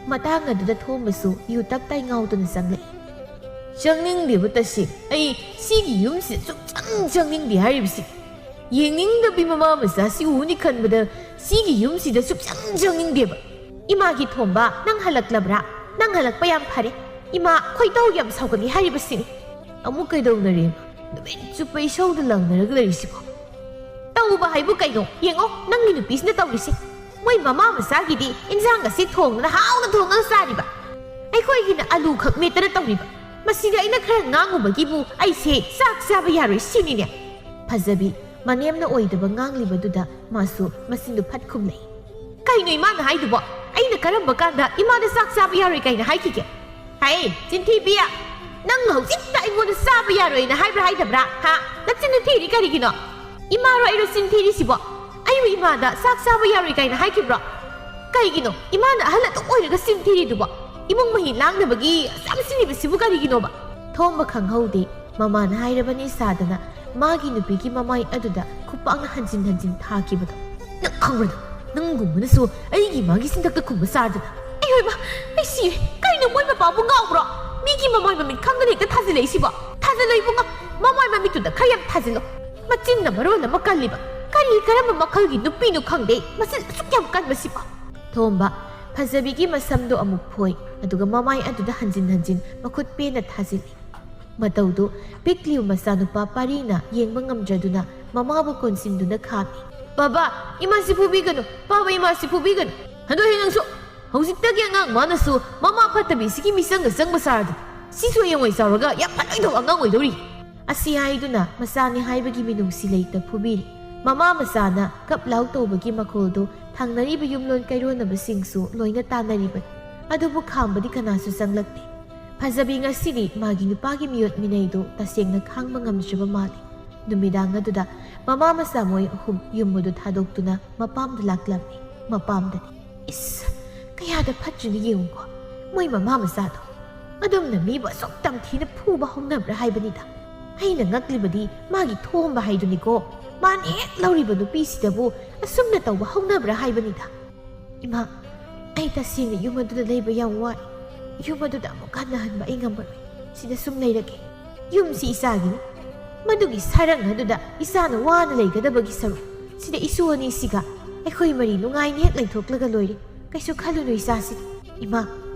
ꯃꯇꯥꯡ ꯑꯗꯨꯗ ꯊꯣꯝꯕꯁꯨ ꯌꯨ ꯇꯞ ꯇꯥꯏ ꯉꯥꯎꯗꯨꯅ ꯆꯪꯂꯛꯏ꯫ ꯆꯪꯅꯤꯡꯗꯦꯕ ꯇꯁꯦꯡ꯫ ꯑꯩ ꯁꯤꯒꯤ ꯌꯨꯝꯁꯤꯗ ꯁꯨꯡꯆꯪ ꯆꯪꯅꯤꯡꯗꯦ ꯍꯥꯏꯔꯤꯕꯁꯤ꯫ ꯌꯦꯡꯅꯤꯡꯗꯕꯤ ꯃꯃꯥ ꯃꯆꯥꯁꯤ ꯎꯅꯤ ꯈꯟꯕꯗ ꯁꯤꯒꯤ ꯌꯨꯝꯁꯤꯗ ꯁꯨꯡꯆꯪ ꯆꯪꯅꯤꯡꯗꯦꯕ꯫ ꯏꯃꯥꯒꯤ ꯊꯣꯝꯕ, ꯅꯪ ꯍꯜꯂꯛꯂꯕ꯭ꯔꯥ? ꯅꯪ ꯍꯜꯂꯛꯄ ꯌꯥꯝ ꯐꯔꯦ꯫ ꯏꯃꯥ ꯈꯣꯏꯗꯧ ꯌꯥꯝ ꯁꯥꯎꯒꯠꯂꯤ ꯍꯥꯏꯔꯤꯕꯁꯤꯅꯤ꯫ ꯑꯃꯨꯛ ꯀꯩꯗꯧꯅꯔꯦ? ꯅꯨꯃꯤꯠ ꯆꯨꯞꯄ ꯏꯁꯧꯗ ꯂꯪꯅꯔꯒ ꯂꯩꯔꯤꯁꯤꯕꯣ? ꯇꯧꯕ ꯍꯥꯏꯕꯨ ꯀꯩꯅꯣ? ꯌꯦꯡꯉꯣ, ꯅꯪꯒꯤ ꯅꯨꯄꯤꯁꯤꯅ ꯇꯧꯔꯤꯁꯦ꯫ ꯃꯣꯏ ꯃꯃꯥ ꯃꯆꯥꯒꯤꯗꯤ ꯏꯟꯖꯥꯡ ꯑꯁꯤ ꯊꯣꯡꯗꯅ ꯍꯥꯎꯅ ꯊꯣꯡꯉꯒ ꯆꯥꯔꯤꯕ꯫ ꯑꯩꯈꯣꯏꯒꯤꯅ ꯑꯂꯨ ꯈꯛ ꯃꯦꯠꯇꯅ ꯇꯧꯔꯤꯕ꯫ ꯃꯁꯤꯗ ꯑꯩꯅ ꯈꯔ ꯉꯥꯡꯉꯨꯕꯒꯤꯕꯨ ꯑꯩꯁꯦ ꯆꯥꯛ ꯆꯥꯕ ꯌꯥꯔꯣꯏ ꯁꯤꯅꯤꯅꯦ꯫ ꯐꯖꯕꯤ ꯃꯅꯦꯝꯅ ꯑꯣꯏꯗꯕ ꯉꯥꯡꯂꯤꯕꯗꯨꯗ ꯃꯥꯁꯨ ꯃꯆꯤꯟꯗꯨ ꯐꯠ ꯈꯨꯝꯂꯛꯏ꯫ ꯀꯩꯅꯣ ꯏꯃꯥꯅ ꯍꯥꯏꯗꯨꯕꯣ? ꯑꯩꯅ ꯀꯔꯝꯕ ꯀꯥꯟꯗ ꯏꯃꯥꯗ ꯆꯥꯛ ꯆꯥꯕ ꯌꯥꯔꯣꯏ ꯀꯥꯏꯅ ꯍꯥꯏꯈꯤꯒꯦ? ꯍꯩ, ꯆꯤꯟꯊꯤꯕꯤ! ꯅꯪ ꯍꯧꯖꯤꯛꯇ ꯑꯩꯉꯣꯟꯗ ꯆꯥꯕ ꯌꯥꯔꯣꯏꯅ ꯍꯥꯏꯕ꯭ꯔꯥ ꯍꯥꯏꯗꯕ꯭ꯔꯥ? ꯍꯥ? ꯅꯆꯤꯟꯗꯨ ꯊꯤꯔꯤ ꯀꯔꯤꯒꯤꯅꯣ? ꯏꯃꯥꯔꯣ ꯑꯩꯔꯣ ꯆꯤꯟ ꯊꯤꯔꯤꯁꯤꯕꯣ? ꯑꯩꯕꯨ ꯏꯃꯥꯗ ꯆꯥꯛ ꯆꯥꯕ ꯌꯥꯔꯣꯏ ꯀꯥꯏꯅ ꯍꯥꯏꯈꯤꯕ꯭ꯔꯣ? ꯀꯩꯒꯤꯅꯣ ꯏꯃꯥꯅ ꯑꯍꯜ ꯑꯗꯨꯝ ꯑꯣꯏꯔꯒ ꯆꯤꯟ ꯊꯤꯔꯤꯗꯨꯕꯣ? ꯏꯃꯨꯡ ꯃꯍꯤ ꯂꯥꯡꯅꯕꯒꯤ ꯑꯁꯨꯛ ꯌꯥꯝ ꯁꯤꯜꯂꯤꯕꯁꯤꯕꯨ ꯀꯔꯤꯒꯤꯅꯣꯕ? ꯊꯣꯝꯕ ꯈꯪꯍꯧꯗꯦ꯫ ꯃꯃꯥꯅ ꯍꯥꯏꯔꯕꯅꯤ ꯁꯥꯗꯅ ꯃꯥꯒꯤ ꯅꯨꯄꯤꯒꯤ ꯃꯃꯥꯏ ꯑꯗꯨꯗ ꯈꯨꯄꯥꯛꯅ ꯍꯟꯖꯤꯟ ꯍꯟꯖꯤꯟ ꯊꯥꯈꯤꯕꯗꯣ꯫ ꯅꯪ ꯈꯪꯕ꯭ꯔꯥ? ꯅꯪꯒꯨꯝꯕꯅꯁꯨ ꯑꯩꯒꯤ ꯏꯃꯥꯒꯤ ꯆꯤꯟꯊꯛꯇ ꯈꯨꯝꯕ ꯁꯥꯗꯅ꯫ ꯑꯩ ꯍꯣꯏꯕ, ꯑꯩ ꯁꯤꯔꯦ꯫ ꯀꯩꯅꯣ ꯃꯣꯏ ꯃꯄꯥꯕꯨ ꯉꯥꯎꯕ꯭ꯔꯣ? ꯃꯤꯒꯤ ꯃꯃꯥꯏ ꯃꯃꯤꯠ ꯈꯪꯗꯅ ꯍꯦꯛꯇ ꯊꯥꯖꯤꯜꯂꯛꯏꯁꯤꯕꯣ? ꯊꯥꯖꯤꯜꯂꯣ ꯏꯕꯨꯡꯉꯣ, ꯃꯃꯥꯏ ꯃꯃꯤꯠꯇꯨꯗ ꯈꯔ ꯌꯥꯝ ꯊꯥꯖꯤꯜꯂꯣ꯫ ꯃꯆꯤꯟꯅ ꯃꯔꯣꯜ ꯑꯃ ꯀꯜꯂꯤꯕ꯫ ꯀꯔꯤ ꯀꯔꯝꯕ ꯃꯈꯜꯒꯤ ꯅꯨꯄꯤꯅꯣ ꯈꯪꯗꯦ, ꯃꯆꯤꯟ ꯑꯁꯨꯛ ꯌꯥꯝ ꯀꯟꯕꯁꯤꯕꯣ꯫ ꯊꯣꯝꯕ ꯐꯖꯕꯤꯒꯤ ꯃꯁꯝꯗꯣ ꯑꯃꯨꯛ ꯐꯣꯏ, ꯑꯗꯨꯒ ꯃꯃꯥꯏ ꯑꯗꯨꯗ ꯍꯟꯖꯤꯟ ꯍꯟꯖꯤꯟ ꯃꯈꯨꯠ ꯄꯦꯟꯅ ꯊꯥꯖꯤꯜꯂꯤ꯫ ꯃꯇꯧꯗꯨ ꯄꯤꯛꯂꯤꯕ ꯃꯆꯥꯅꯨꯄꯥ ꯄꯥꯔꯤꯅ ꯌꯦꯡꯕ ꯉꯝꯗ꯭ꯔꯗꯨꯅ ꯃꯃꯥꯕꯨ ꯀꯣꯟꯁꯤꯟꯗꯨꯅ ꯈꯥꯝꯃꯤ꯫ "ꯕꯥꯕꯥ, ꯏꯃꯥꯁꯤ ꯐꯨꯕꯤꯒꯅꯨ! ꯕꯥꯕꯥ, ꯏꯃꯥꯁꯤ ꯐꯨꯕꯤꯒꯅꯨ!" "ꯍꯟꯗꯣꯛꯍꯦ ꯅꯪꯁꯨ! ꯍꯧꯖꯤꯛꯇꯒꯤ ꯑꯉꯥꯡ ꯃꯥꯅꯁꯨ ꯃꯃꯥ ꯐꯠꯇꯕꯤꯁꯤꯒꯤ ꯃꯤꯆꯪꯒ ꯆꯪꯕ ꯁꯥꯔꯗꯅ꯫ ꯁꯤꯁꯨ ꯍꯌꯦꯡꯋꯥꯏ ꯆꯥꯎꯔꯒ ꯌꯥꯝ ꯐꯠꯂꯣꯏꯗꯧꯕ ꯑꯉꯥꯡ ꯑꯣꯏꯗꯧꯔꯤ!" ꯑꯁꯤ ꯍꯥꯏꯗꯨꯅ ꯃꯆꯥꯅꯤ ꯍꯥꯏꯕꯒꯤ ꯃꯤꯅꯨꯡꯁꯤ ꯂꯩꯇ ꯐꯨꯕꯤꯔꯤ꯫ ꯃꯃꯥ ꯃꯆꯥꯅ ꯀꯞ ꯂꯥꯎ ꯇꯧꯕꯒꯤ ꯃꯈꯣꯜꯗꯨ ꯊꯪꯅꯔꯤꯕ ꯌꯨꯝꯂꯣꯟ ꯀꯩꯔꯣꯟꯅꯕꯁꯤꯡꯁꯨ ꯂꯣꯏꯅ ꯇꯥꯅꯔꯤꯕꯅꯤ꯫ ꯑꯗꯨꯕꯨ ꯈꯥꯝꯕꯗꯤ ꯀꯅꯥꯁꯨ ꯆꯪꯂꯛꯇꯦ꯫ ꯐꯖꯕꯤ ꯉꯁꯤꯗꯤ ꯃꯥꯒꯤ ꯅꯨꯄꯥꯒꯤ ꯃꯤꯑꯣꯠ ꯃꯤꯅꯩꯗꯨ ꯇꯁꯦꯡꯅ ꯈꯥꯡꯕ ꯉꯝꯗ꯭ꯔꯕ ꯃꯥꯜꯂꯤ꯫ ꯅꯨꯃꯤꯗꯥꯡ ꯑꯗꯨꯗ ꯃꯃꯥ ꯃꯆꯥ ꯃꯣꯏ ꯑꯍꯨꯝ ꯌꯨꯝ ꯑꯗꯨ ꯊꯥꯗꯣꯛꯇꯨꯅ ꯃꯄꯥꯝꯗ ꯂꯥꯛꯂꯝꯃꯤ꯫ ꯃꯄꯥꯝꯗꯗꯤ, ꯏꯁ, ꯀꯌꯥꯗ ꯐꯠꯇ꯭ꯔꯤꯅꯣ ꯌꯦꯡꯉꯨꯀꯣ, ꯃꯣꯏ ꯃꯃꯥ ꯃꯆꯥꯗꯣ꯫ ꯑꯗꯨꯝꯅ ꯃꯤꯕꯨ ꯑꯁꯨꯛ ꯇꯝꯊꯤꯅ ꯐꯨꯕ ꯍꯧꯅꯕ꯭ꯔꯥ ꯍꯥꯏꯕꯅꯤꯗ꯫ ꯑꯩꯅ ꯉꯛꯂꯤꯕꯗꯤ ꯃꯥꯒꯤ ꯊꯣꯝꯕ ꯍꯥꯏꯗꯨꯅꯤꯀꯣ꯫ ꯃꯥꯅ ꯍꯦꯛ ꯂꯧꯔꯤꯕ ꯅꯨꯄꯤꯁꯤꯗꯕꯨ ꯑꯁꯨꯝꯅ ꯇꯧꯕ ꯍꯧꯅꯕ꯭ꯔꯥ ꯍꯥꯏꯕꯅꯤꯗ꯫ ꯏꯃꯥ, ꯑꯩ ꯇꯁꯦꯡꯅ ꯌꯨꯝ ꯑꯗꯨꯗ ꯂꯩꯕ ꯌꯥꯝ ꯋꯥꯏ꯫ ꯌꯨꯝ ꯑꯗꯨꯗ ꯑꯃꯨꯛ ꯍꯟꯅ ꯍꯟꯕ ꯑꯩ ꯉꯝꯃꯔꯣꯏ꯫ ꯁꯤꯗ ꯁꯨꯝ ꯂꯩꯔꯒꯦ꯫ ꯌꯨꯝꯁꯤ ꯏꯆꯥꯒꯤꯅꯤ꯫ ꯃꯗꯨꯒꯤ ꯁꯔꯪ ꯑꯗꯨꯗ ꯏꯆꯥꯅ ꯋꯥꯅ ꯂꯩꯒꯗꯕꯒꯤ ꯁꯔꯨꯛ, ꯁꯤꯗ ꯏꯁꯨ ꯑꯅꯤꯁꯤꯒ ꯑꯩꯈꯣꯏ ꯃꯔꯤ ꯅꯨꯡꯉꯥꯏꯅ ꯍꯦꯛ ꯂꯩꯊꯣꯛꯂꯒ ꯂꯣꯏꯔꯦ꯫ ꯀꯩꯁꯨ ꯈꯜꯂꯨꯅꯨ ꯏꯆꯥꯁꯤꯗꯤ꯫ ꯏꯃꯥ,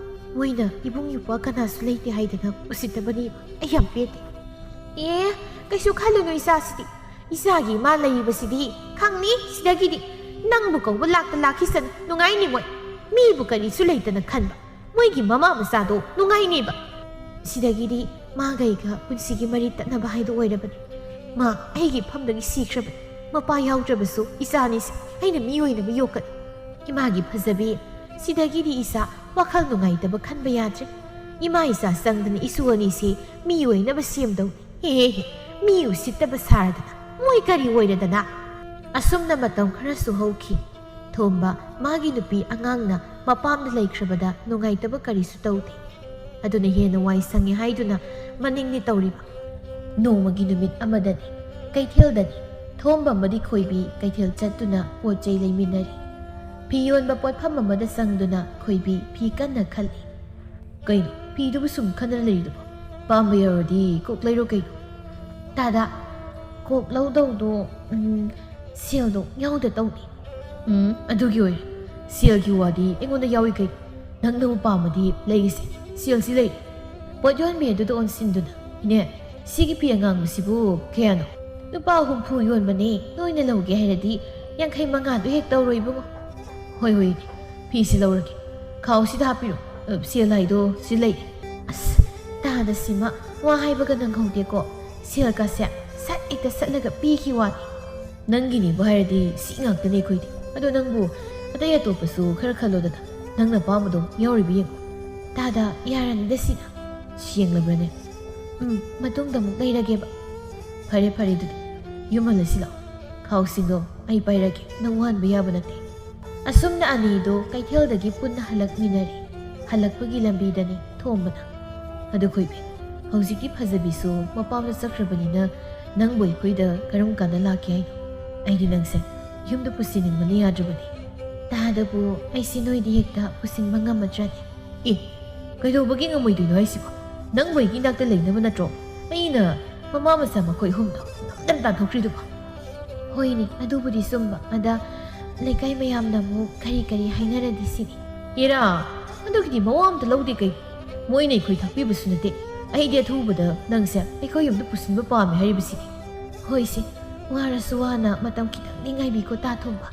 ꯃꯣꯏꯅ ꯏꯕꯨꯡ ꯏꯄ꯭ꯋꯥ ꯀꯅꯥꯁꯨ ꯂꯩꯇꯦ ꯍꯥꯏꯗꯅ ꯎꯁꯤꯠꯇꯕꯅꯤ꯫ ꯑꯩ ꯌꯥꯝ ꯄꯦꯟꯗꯦ꯫ ꯑꯦ, ꯀꯩꯁꯨ ꯈꯜꯂꯨꯅꯨ ꯏꯆꯥꯁꯤꯗꯤ꯫ ꯏꯆꯥꯒꯤ ꯏꯃꯥ ꯂꯩꯔꯤꯕꯁꯤꯗꯤ ꯈꯪꯅꯤ꯫ ꯁꯤꯗꯒꯤꯗꯤ ꯅꯪꯕꯨ ꯀꯧꯕ ꯂꯥꯛꯇ ꯂꯥꯛꯈꯤꯁꯅꯨ꯫ ꯅꯨꯡꯉꯥꯏꯅꯤ ꯃꯣꯏ꯫ ꯃꯤꯕꯨ ꯀꯔꯤꯁꯨ ꯂꯩꯇꯅ ꯈꯟꯕ꯫ ꯃꯣꯏꯒꯤ ꯃꯃꯥ ꯃꯆꯥꯗꯣ ꯅꯨꯡꯉꯥꯏꯅꯦꯕ꯫ ꯁꯤꯗꯒꯤꯗꯤ ꯃꯥꯒ ꯑꯩꯒ ꯄꯨꯟꯁꯤꯒꯤ ꯃꯔꯤ ꯇꯠꯅꯕ ꯍꯥꯏꯗꯣ ꯑꯣꯏꯔꯕꯅꯤ꯫ ꯃꯥ ꯑꯩꯒꯤ ꯏꯐꯝꯗꯒꯤ ꯁꯤꯈ꯭ꯔꯕꯅꯤ꯫ ꯃꯄꯥ ꯌꯥꯎꯗ꯭ꯔꯕꯁꯨ ꯏꯆꯥꯅꯤꯁꯦ ꯑꯩꯅ ꯃꯤ ꯑꯣꯏꯅꯕ ꯌꯣꯛꯀꯅꯤ꯫ ꯏꯃꯥꯒꯤ ꯐꯖꯕꯤ, ꯁꯤꯗꯒꯤꯗꯤ ꯏꯆꯥ ꯋꯥꯈꯜ ꯅꯨꯡꯉꯥꯏꯇꯕ ꯈꯟꯕ ꯌꯥꯗ꯭ꯔꯦ꯫ ꯏꯃꯥ ꯏꯆꯥ ꯆꯪꯗꯅ ꯏꯁꯨ ꯑꯅꯤꯁꯦ ꯃꯤ ꯑꯣꯏꯅꯕ ꯁꯦꯝꯗꯧꯅꯤ꯫ ꯍꯦ ꯍꯦ ꯍꯦ, ꯃꯤ ꯎꯁꯤꯠꯇꯕ ꯁꯥꯔꯗꯅ ꯃꯣꯏ ꯀꯔꯤ ꯑꯣꯏꯔꯗꯅ? ꯑꯁꯨꯝꯅ ꯃꯇꯝ ꯈꯔꯁꯨ ꯍꯧꯈꯤ꯫ ꯊꯣꯝꯕ ꯃꯥꯒꯤ ꯅꯨꯄꯤ ꯑꯉꯥꯡꯅ ꯃꯄꯥꯝꯗ ꯂꯩꯈ꯭ꯔꯕꯗ ꯅꯨꯡꯉꯥꯏꯇꯕ ꯀꯔꯤꯁꯨ ꯇꯧꯗꯦ꯫ ꯑꯗꯨꯅ ꯍꯦꯟꯅ ꯋꯥꯏ ꯁꯪꯉꯦ ꯍꯥꯏꯗꯨꯅ ꯃꯅꯤꯡꯅꯤ ꯇꯧꯔꯤꯕ꯫ ꯅꯣꯡꯃꯒꯤ ꯅꯨꯃꯤꯠ ꯑꯃꯗꯅꯤ, ꯀꯩꯊꯦꯜꯗꯅꯤ꯫ ꯊꯣꯝꯕ ꯑꯃꯗꯤ ꯈꯣꯏꯕꯤ ꯀꯩꯊꯦꯜ ꯆꯠꯇꯨꯅ ꯄꯣꯠ ꯆꯩ ꯂꯩꯃꯤꯟꯅꯔꯤ꯫ ꯐꯤ ꯌꯣꯟꯕ ꯄꯣꯠꯐꯝ ꯑꯃꯗ ꯆꯪꯗꯨꯅ ꯈꯣꯏꯕꯤ ꯐꯤ ꯀꯟꯅ ꯈꯜꯂꯤ꯫ "ꯀꯩꯅꯣ, ꯐꯤꯗꯨꯕꯨ ꯁꯨꯝ ꯈꯟꯗꯅ ꯂꯩꯔꯤꯗꯨꯕꯣ? ꯄꯥꯝꯕ ꯌꯥꯎꯔꯗꯤ ꯀꯣꯛ ꯂꯩꯔꯣ ꯀꯩꯅꯣ?" "ꯇꯥꯗ, ꯀꯣꯛ ꯂꯧꯗꯧꯗꯣ, ꯎꯝ, ꯁꯦꯜꯗꯣ ꯌꯥꯎꯗ ꯇꯧꯅꯤ꯫" "ꯎꯝ, ꯑꯗꯨꯒꯤ ꯑꯣꯏꯔꯦ꯫ ꯁꯦꯜꯒꯤ ꯋꯥꯗꯤ ꯑꯩꯉꯣꯟꯗ ꯌꯥꯎꯏ ꯀꯩꯅꯣ꯫ ꯅꯪꯅꯕꯨ ꯄꯥꯝꯃꯗꯤ ꯂꯩꯒꯦꯁꯦ, ꯁꯦꯜꯁꯤ ꯂꯩꯔꯦ꯫" ꯄꯣꯠ ꯌꯣꯟꯕꯤ ꯑꯗꯨꯗ ꯑꯣꯟꯁꯤꯟꯗꯨꯅ, "ꯏꯅꯦ, ꯁꯤꯒꯤ ꯐꯤ ꯑꯉꯥꯡꯕꯁꯤꯕꯨ ꯀꯌꯥꯅꯣ?" "ꯂꯨꯄꯥ ꯍꯨꯝꯐꯨ ꯌꯣꯟꯕꯅꯦ, ꯅꯣꯏꯅ ꯂꯧꯒꯦ ꯍꯥꯏꯔꯗꯤ ꯌꯥꯡꯈꯩ ꯃꯉꯥꯗꯨ ꯍꯦꯛ ꯇꯧꯔꯣ ꯏꯕꯨꯡꯉꯣ꯫" "ꯍꯣꯏ, ꯍꯣꯏ ꯏꯅꯦ, ꯐꯤꯁꯤ ꯂꯧꯔꯒꯦ꯫ ꯈꯥꯎꯁꯤꯗ ꯍꯥꯞꯄꯤꯔꯣ꯫ ꯑ, ꯁꯦꯜ ꯍꯥꯏꯗꯣ ꯁꯤ ꯂꯩꯔꯦ꯫" ꯑꯁ, ꯇꯥꯗ ꯁꯤꯃ ꯋꯥ ꯍꯥꯏꯕꯒ ꯅꯪꯍꯧꯗꯦꯀꯣ꯫ ꯁꯦꯜꯒꯁꯦ ꯁꯠ ꯍꯦꯛꯇ ꯁꯠꯂꯒ ꯄꯤꯈꯤ ꯋꯥꯅꯤ꯫ "ꯅꯪꯒꯤꯅꯦꯕꯨ ꯍꯥꯏꯔꯗꯤ ꯁꯤ ꯉꯥꯛꯇꯅꯦ ꯑꯩꯈꯣꯏꯗꯤ꯫ ꯑꯗꯣ ꯅꯪꯕꯨ ꯑꯇꯩ ꯑꯇꯣꯞꯄꯁꯨ ꯈꯔ ꯈꯜꯂꯣꯗꯅ, ꯅꯪꯅ ꯑꯄꯥꯝꯕꯗꯣ ꯌꯥꯎꯔꯤꯕ ꯌꯦꯡꯉꯣ꯫" "ꯇꯥꯗ, ꯌꯥꯔꯅꯤꯗ ꯁꯤꯅ꯫" "ꯁꯤ ꯌꯦꯡꯂꯕ꯭ꯔꯅꯦ?" "ꯎꯝ, ꯃꯇꯨꯡꯗ ꯑꯃꯨꯛ ꯂꯩꯔꯒꯦꯕ꯫" "ꯐꯔꯦ, ꯐꯔꯦ, ꯑꯗꯨꯗꯤ ꯌꯨꯝ ꯍꯜꯂꯁꯤ ꯂꯥꯛꯑꯣ꯫ ꯈꯥꯎꯁꯤꯡꯗꯣ ꯑꯩ ꯄꯥꯏꯔꯒꯦ, ꯅꯪ ꯋꯥꯍꯟꯕ ꯌꯥꯕ ꯅꯠꯇꯦ꯫" ꯑꯁꯨꯝꯅ ꯑꯅꯤꯗꯣ ꯀꯩꯊꯦꯜꯗꯒꯤ ꯄꯨꯟꯅ ꯍꯜꯂꯛꯃꯤꯟꯅꯔꯦ꯫ ꯍꯜꯂꯛꯄꯒꯤ ꯂꯝꯕꯤꯗꯅꯤ ꯊꯣꯝꯕꯅ, ꯑꯗꯨ ꯈꯣꯏꯕꯤ, ꯍꯧꯖꯤꯛꯇꯤ ꯐꯖꯕꯤꯁꯨ ꯃꯄꯥꯝꯗ ꯆꯠꯈ꯭ꯔꯕꯅꯤꯅ ꯅꯪꯕꯨ ꯑꯩꯈꯣꯏꯗ ꯀꯔꯝ ꯀꯥꯟꯗ ꯂꯥꯛꯀꯦ ꯍꯥꯏꯅꯣ? ꯑꯩꯗꯤ ꯅꯪꯁꯦ ꯌꯨꯝꯗ ꯄꯨꯁꯤꯟꯅꯤꯡꯕꯅ ꯌꯥꯗ꯭ꯔꯕꯅꯤ꯫ ꯇꯥꯗꯕꯨ ꯑꯩꯁꯤ ꯅꯣꯏꯗꯤ ꯍꯦꯛꯇ ꯄꯨꯁꯤꯟꯕ ꯉꯝꯃꯗ꯭ꯔꯅꯦ? ꯑꯦ, ꯀꯩꯗꯧꯕꯒꯤ ꯉꯝꯃꯣꯏꯗꯣꯏꯅꯣ ꯍꯥꯏꯁꯤꯕꯣ? ꯅꯪꯕꯨ ꯑꯩꯒꯤ ꯏꯅꯥꯛꯇ ꯂꯩꯅꯕ ꯅꯠꯇ꯭ꯔꯣ ꯑꯩꯅ ꯃꯃꯥ ꯃꯆꯥ ꯃꯈꯣꯏ ꯑꯍꯨꯝꯗꯣ ꯅꯝꯗꯅ ꯇꯥꯟꯊꯣꯛꯈ꯭ꯔꯤꯗꯨꯕꯣ? ꯍꯣꯏꯅꯦ, ꯑꯗꯨꯕꯨꯗꯤ ꯆꯨꯝꯕ꯫ ꯑꯗ ꯂꯩꯀꯥꯏ ꯃꯌꯥꯝꯅ ꯑꯃꯨꯛ ꯀꯔꯤ ꯀꯔꯤ ꯍꯥꯏꯅꯔꯗꯤ ꯁꯤꯅꯤ꯫ ꯏꯔꯥ, ꯑꯗꯨꯒꯤꯗꯤ ꯃꯋꯥ ꯑꯝꯇ ꯂꯧꯗꯦ ꯀꯩ? ꯃꯣꯏꯅ ꯑꯩꯈꯣꯏ ꯊꯥꯛꯄꯤꯕꯁꯨ ꯅꯠꯇꯦ꯫ ꯑꯩꯗꯤ ꯑꯊꯨꯕꯗ ꯅꯪꯁꯦ ꯑꯩꯈꯣꯏ ꯌꯨꯝꯗ ꯄꯨꯁꯤꯟꯕ ꯄꯥꯝꯃꯦ ꯍꯥꯏꯔꯤꯕꯁꯤꯅꯤ꯫ ꯍꯣꯏꯁꯦ, ꯋꯥꯔꯁꯨ ꯋꯥꯅ ꯃꯇꯝ ꯈꯤꯇꯪꯗꯤ ꯉꯥꯏꯕꯤꯀꯣ ꯇꯥ ꯊꯣꯝꯕ꯫